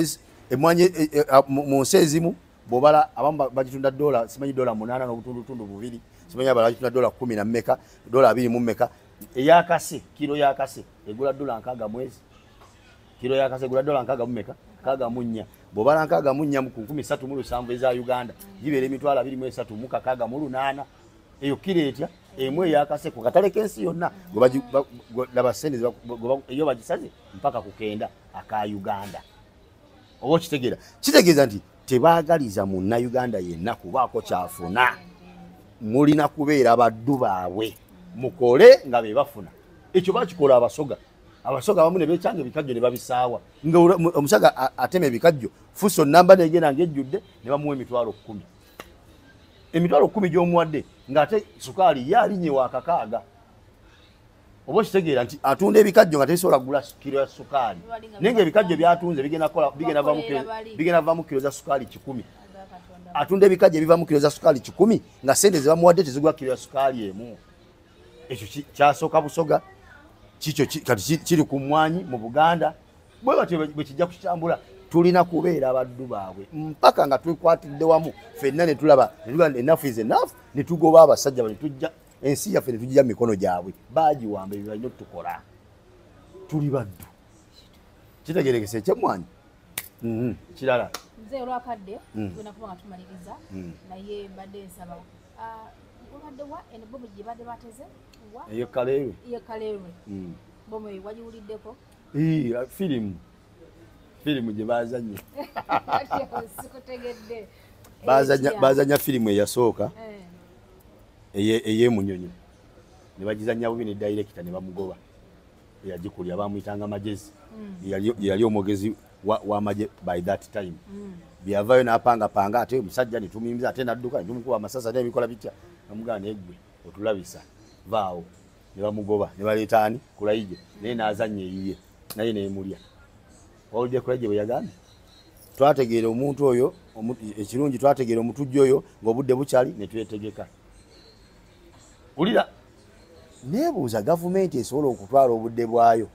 mu nsi ezimu bw'obala abamu bagitunda dola simanyi dola 8 n'obutundutundu 2 simanyi abalala bagitunda dola 10 na mmeka dola 20 mu mmeka. Eyakase kiro yakase egula dola 60 mwezi kiro yakase egula dola 60 mu mmeka 64. Bw'obala 64 mu 307 eza Uganda gibeera emitwalo 23 mu 68. Eyo kiro etya emu eyakase ku katale k'ensi yonna laba ssente eyo bagisaze mpaka ku 9 aka Uganda. Oba okitegeera kitegeeza nti tebaagaliza munnayuganda yenna kubaako kyafuna. Mulina kubeera baddu baabwe mukole nga be bafuna. Ekyo bakikola Abasoga. Abasoga abamu ne beekyanga ebikajjo ne babisaawa nga omusaga atema ebikajjo fuso namba negenda ng'ejjudde ne bamuwa emitwalo 10. Emitwalo 10 gy'omuwadde ng'ate sukaali ye alinnye wa 6. Oba okitegeera nti atunda ebikajjo nga tebisobola kugula kiro ya sukaali naye ng'ebikajjo by'atunze bigenda vaamu kiro za sukaali 100. Atunda ebikajjo ebivaamu kiro za sukaali 100 nga ssente ze bamuwadde tezigula kiro ya sukaali emu. Ekyo kyasooka Busoga kikyo kati kiri ku mmwanyi mu Buganda bwe batyo bwe kijja kukitambula. Tulina kubeera abaddu baabwe mpaka nga twekwatidde wamu ffenna ne tulaba enough is enough ne tugoba abasajja bano tujja ensi yaffe ne tugijja mu mikono gyabwe baagiwamba ebyo balina okutukola. Tuli baddu. Kitegeerekese ekyemmwanyi. Kirala nze olwakadde tugenda kuba nga tumaliriza naye mbadde nsaba obadde wa eno bomu gye badde bateze wa eyo Kaleerwe eyo Kaleerwe bomu eyo wagiwuliddeko? Firimu gye bazanye sikutegedde. Bazanya firimu eyasooka ey'emunyonyo ne bagizanya bubi ne director ne bamugoba eyagikulya bamuyitanga Magezi yali omwogezi w'amagye by that time. Byavayo n'apangapanga ate omusajja ne tumuyimbiza ate n'adduka ne tumukuba amasasi n'ebikola bitya namugamba naye ggwe otulabisa vaawo ne bamugoba ne baleeta ani Kulaije naye n'azannya eyiye naye n'emulya. Wawulidde Kulaije bwe yagambye twategeera omuntu oyo ekirungi twategeera omutujju oyo ng'obudde bukyali ne twetegeka. Wulira neebuuza gavumenti esobola okutwala obudde bwayo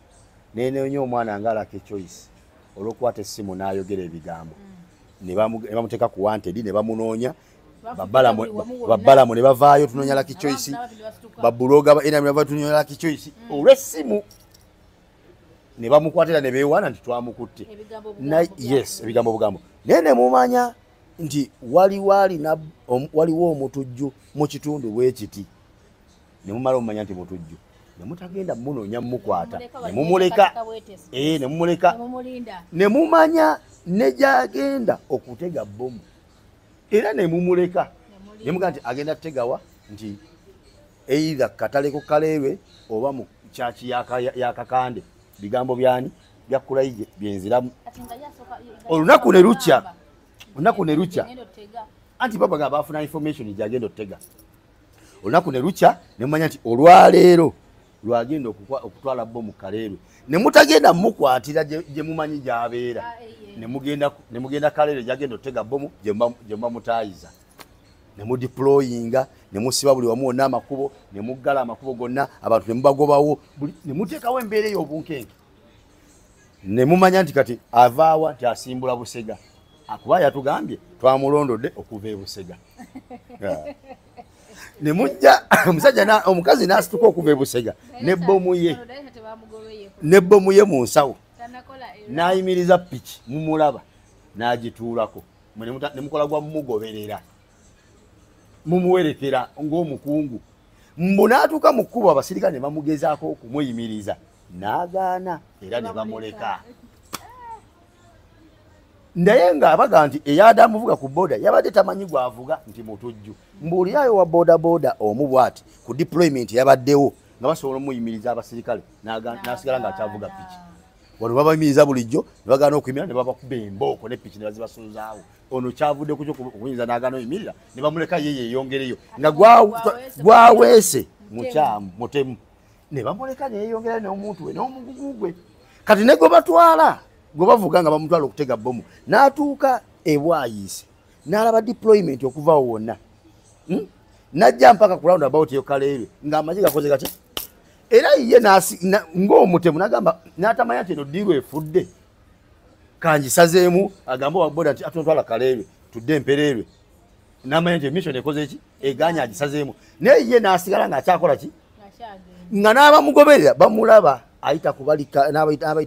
Nenoonya omwana nga Lucky Choice olw'okukwata essimu n'ayogera ebigambo, ne bamuteeka ku wanted, ne bamunoonya. Babbalamu ne bavaayo, tunoonya Lucky Choice. Babuloga ba NRM ne bavaayo, tunoonya Lucky Choice olw'essimu. Ne bamukwatira ne beewaana nti twamukutte. Yes, ebigambo bugambo. Naye ne mumanya nti waliwo omutujju mu kitundu bwe kiti, ne mumala omumanya nti mutujju, ne mutagenda munoonya mumukwata, ne mumuleka, ne mumuleka, ne mumanya ne gy'agenda okutega bbomu, era ne mumuleka, ne mugamba nti agenda kutegawa nti either katale ku Kaleerwe oba mu kyaki ya Kakande. Bigambo byani bya Kulayigye byenziramu. Olunaku ne lukya, olunaku ne lukya, anti babaga bafuna information gyagenda otega. Olunaku ne lukya ne mumanya nti olwaleero lwagenda okutwala bbomu Kaleerwe, ne mutagenda mukwatira gye mumanyi gy'abeera, ne mugenda Kaleerwe gyagenda otega bbomu gye muba mutaayiza, ne mudeployinga, ne musiba buli wamu wonna amakubo, ne muggala amakubo gonna, abantu ne mubagobawo, ne muteekawo embeera ey'obunkenke, ne mumanya nti kati avaawa nti asimbula Busega, akuba yatugambye twamulondodde okuva e Busega. Ne mujja omusajja omukazi n'asituka okuva e Busega n'ebbomu ye mu nsawo, n'ayimiriza piki mumulaba n'agituulako, ne mukola gwa mumugoberera, mumuwerekera ng'omukungu. Mbu n'atuuka mu kkubo abasirikale ne bamugezaako okumuyimiriza, n'agaana era ne bamuleka. Naye ng'abaga nti eyadde amuvuga ku boda yabadde tamanyi gw'avuga nti mutujju. Mbuulirayo wa boda boda omu bw'ati ku deployment yabaddewo nga basobola omuyimiriza abasirikale, n'asigala ng'akyavuga piki. Wano babayimiriza bulijjo ne bagaana okuyimirira, ne babakuba embooko ne piki ne bazibasuuzaawo. Ono kyavudde ku kyo okuyinza n'agaana oyimirira, ne bamuleka ye yeeyongereyo nga gwaweese mukyamu mutemu, ne bamuleka ne yeeyongerayo n'omuntu we n'omugugu gwe. Kati ne gwe batwala gwe bavuga nga bamutwala okutega bbomu, n'atuuka e Bwayiise n'alaba deployment okuva wonna, n'ajja mpaka ku round about eyo Kaleerwe ng'amagye gakoze gatya, era ye ng'omutemu n'agamba n'atamanya nti eno ddiiru efudde kangisazeemu, agambe owa boda nti atuntwala Kaleerwe tudde Empereerwe, n'amanya nti emission ekoze ki, egaanye agisazeemu. Naye ye n'asigala ng'akyakola ki, nga n'abamugoberera bamulaba ayita kubalika, n'abayita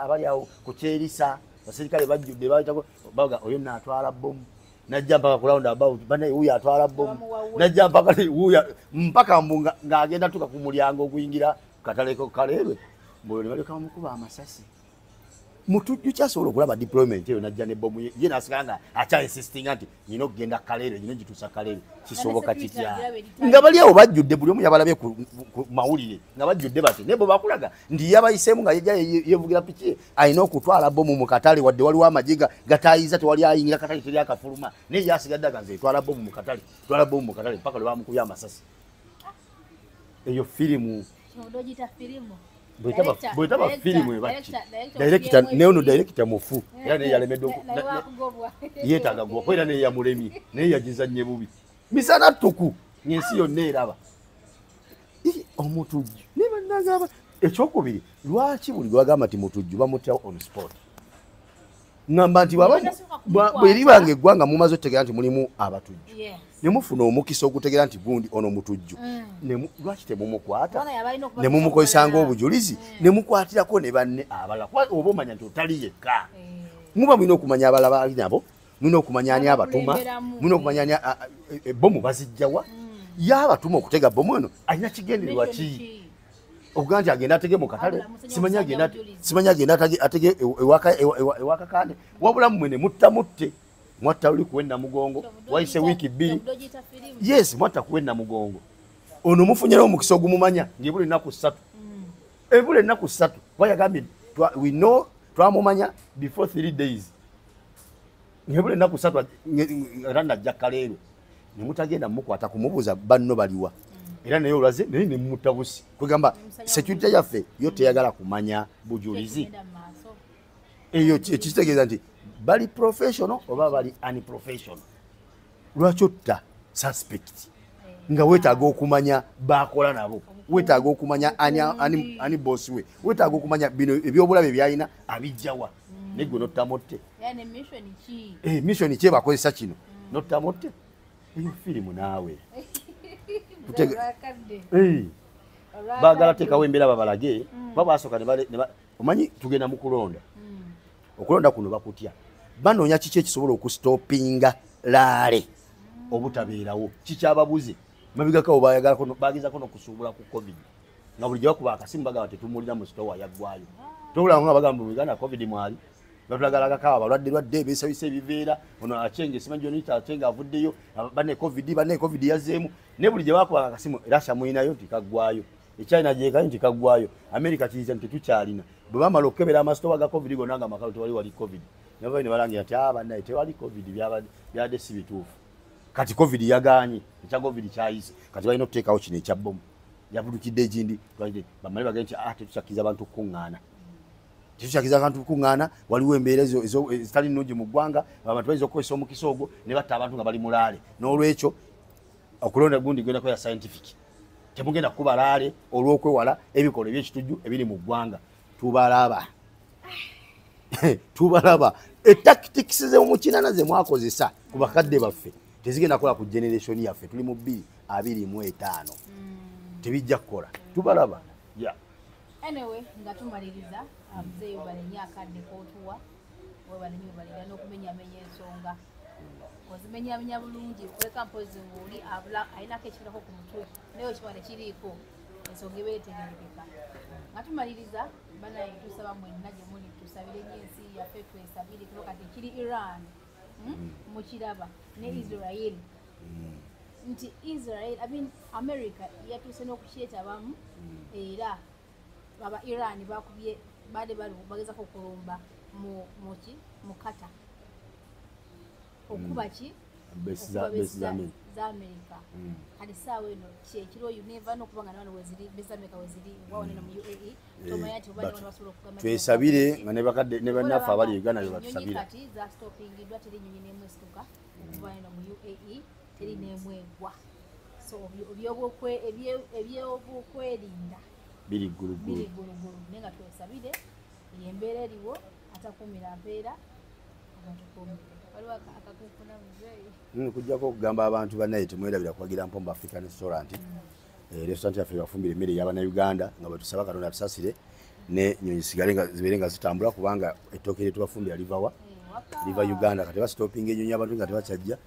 abali awo ku Kyerisa, abasirikale bajjudde bayitako, baga oyo n'atwala bbomu, n'ajja mpaka ku round about, bannaye wuuyo atwala bbomu, n'ajja mpaka wuuyo mpaka mbu ng'agenda tuuka ku mulyango oguyingira katale ko Kaleerwe, mbu ne balyoka bamukuba amasasi. Mutujju kyasobola okulaba deployment eyo n'ajja n'ebbomu ye, ye n'asigala nga akya-insistinga nti nina okugenda Kaleerwe, nina ogituusa Kaleerwe. Kisoboka kitya nga bali awo bajjudde, buli omu yabalabye ku mawulire nga bajjudde bati, naye bwe bakulaga nti yabayiseemu nga yejja yeevugira piki ye, alina okutwala bbomu mu katale, wadde waliwo amagye gatayiza, tewali ayingira katale, teri akafuluma, naye ye asigadde aga nze etwala bbomu mu katale, twala bbomu mu katale mpaka lwe bamukubye amasasi. Eyo firimu bwetaba firimu ebaki director, naye ono director mufu, era naye yalemedde yeetaaga gwa era naye yamulemye, naye yagizannye bubi misana ttuku ng'ensi yonna eraba omutujju. Naye bannagamba ekyokubiri, lwaki buli gwe bagamba nti mutujju bamutyawo on spot? Ngamba nti bwe eggwanga mumaze okutegeera nti mulimu abatujju, ne mufuna omukisa okutegeera nti gundi ono mutujju, lwaki temumukwata ne mumukozesa ng'obujulizi, ne mukwatirako ne banne abalala? Oba omanya nti otali yekka, muba mulina okumanya abalala bali nabo, mulina okumanya ani abatuma, mulina okumanya ani ebbomu bazijjawa. Ye abatuma okutega bbomu eno alina kigendererwa ki? Okugaa nti agenda atege mu katale, simanyi agenda atege ewa Kakande, wabula mmwe ne mutta mutte. Mwatta luli kuwe Namugongo, wayise wiiki 2. Yes, mwatta kuwe Namugongo. Ono mufunye n'omukisa ogumumanya ng'ebula ennaku 3. Ebula ennaku 3 kuba yagambye we know twamumanya before 3 days. Ng'ebula ennaku 3 era najja Kaleerwe, ne mutagenda mukwata kumubuuza banno baliwa, era naye olwaze naye ne mutta busi. Kwegamba security yaffe yo teyagala kumanya bujulizi. Eyo ekitegeeza nti bali professional oba bali unprofessional. Lwaki otta suspect? Nga weetaaga okumanya bakola nabo, weetaaga okumanya ani boss we, weetaaga okumanya bino ebyobulabe byalina abijjawa. Negwe nottamotte. Mission ki bakozesa kino? Nottamotte. Eyo firimu naawe. Baagala teekawo embeera babalage, babasooka omanyi tugenda mu kulonda. Okulonda kuno bakutya. Banoonya kiki ekisobola okustopinga laale obutabeerawo. Kikyababuze. Mabigako bagezaako n'okusuubula ku COVID. Nga bulijjo bakuba akasimu bagamba tetumulina mu sitowa yaggwayo. Tobulaba nga bagamba mu Uganda COVID mwali. Batulagalagako abalwadde lwadde beesabisa ebiveera, ono Achenge simanyi Jonita Achenge avuddeyo, banne COVID yazzeemu. Ne buli gye bakuba akasimu Russia mulinayo nti kaggwayo. China gyekayo nti kaggwayo. America kiyiza nti tetukyalina. Bwe bamala okukebera amasitowa ga COVID gonna nga makalu tewali wali COVID. Nabo ne balangira nti bannaye tewali COVID byabadde si bituufu. Kati COVID yagaanye, ekya COVID kyayise. Kati balina okuteekawo kino ekya bbomu. Yavudukidde egindi, bamale bagende nti tetukyakkiza abantu kukuŋŋaana. Tetukyakkiza abantu kukuŋŋaana, waliwo embeera ezitali nnungi mu ggwanga, abantu bayinza okukozesa omukisa ogwo ne batta abantu nga bali mu laale. N'olwekyo okulonda gundi gwendako ya scientific. Temugenda kukuba laale olw'okwewala ebikolwa eby'ekitujju ebiri mu ggwanga. Tubalaba. Tubalaba. Etactics z'omu kinana ze mwakozesa ku bakadde baffe tezigenda kukola ku generation yaffe. Tuli mu 2025. Tebijja kukola. Tubalaba. Yeah. Anyway, nga tumaliriza muzeeyi webale nnyo akadde k'otuwa, webale nnyo webalira n'okumenyamenya ensonga. Ozimenyamenya bulungi, kuleka mpozi ng'oli alinako ekirako ku mutwe naye okiba tekiriiko, ensonga ebeera etegeerekeka. Nga tumaliriza banaye tusaba mwenna gye muli tusabire nnyo ensi yaffe, twesabire kuba kati kiri Iran mukiraba ne Israel. Nti Israel, I mean America yatuuse n'okukyetabamu era aba Iran bakubye badde bagezako okulumba mu Qatar. Okuba ki? Base za America. Kati ssaawa eno kyekiro you never know kubanga nabano weziri base za America weziri waone no mu UAE tomanya nti oba basobola okugamba. Twesabire nga ne bakadde ne bannaffe abali Uganda be batusabira. Kati za stoppingiddwa teri nnyonyi n'emu esituka okuva eno mu UAE teri n'emu egwa. So ebyokwerinda biri ggulugulu. Naye nga twesabire embeera eriwo atakuumira mpeera abatukuumire. Kujjako okugamba abantu bannaye temwerabira kuwagira Mpombo African Restaurant. Restaurant yaffe bafumbira emmere ey'Abannayuganda nga bwe tusaba Katonda atusasire ne nnyonyi zisigale nga zibeere nga zitambula kubanga ettooke lye tubafumbira liva wa? Liva Uganda. Kati basitopinga ennyonyi abantu nga tebakyajja,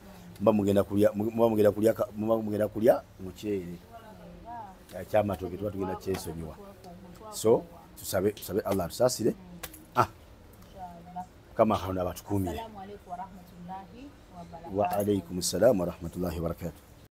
muba mugenda kulya muceere ekyamatooke tuba tugenda kyesonyiwa. So tusabe Allah atusasire. Kama Katonda abatukuumire. Wa alaykum assalam wa rahmatullahi wa barakatuh.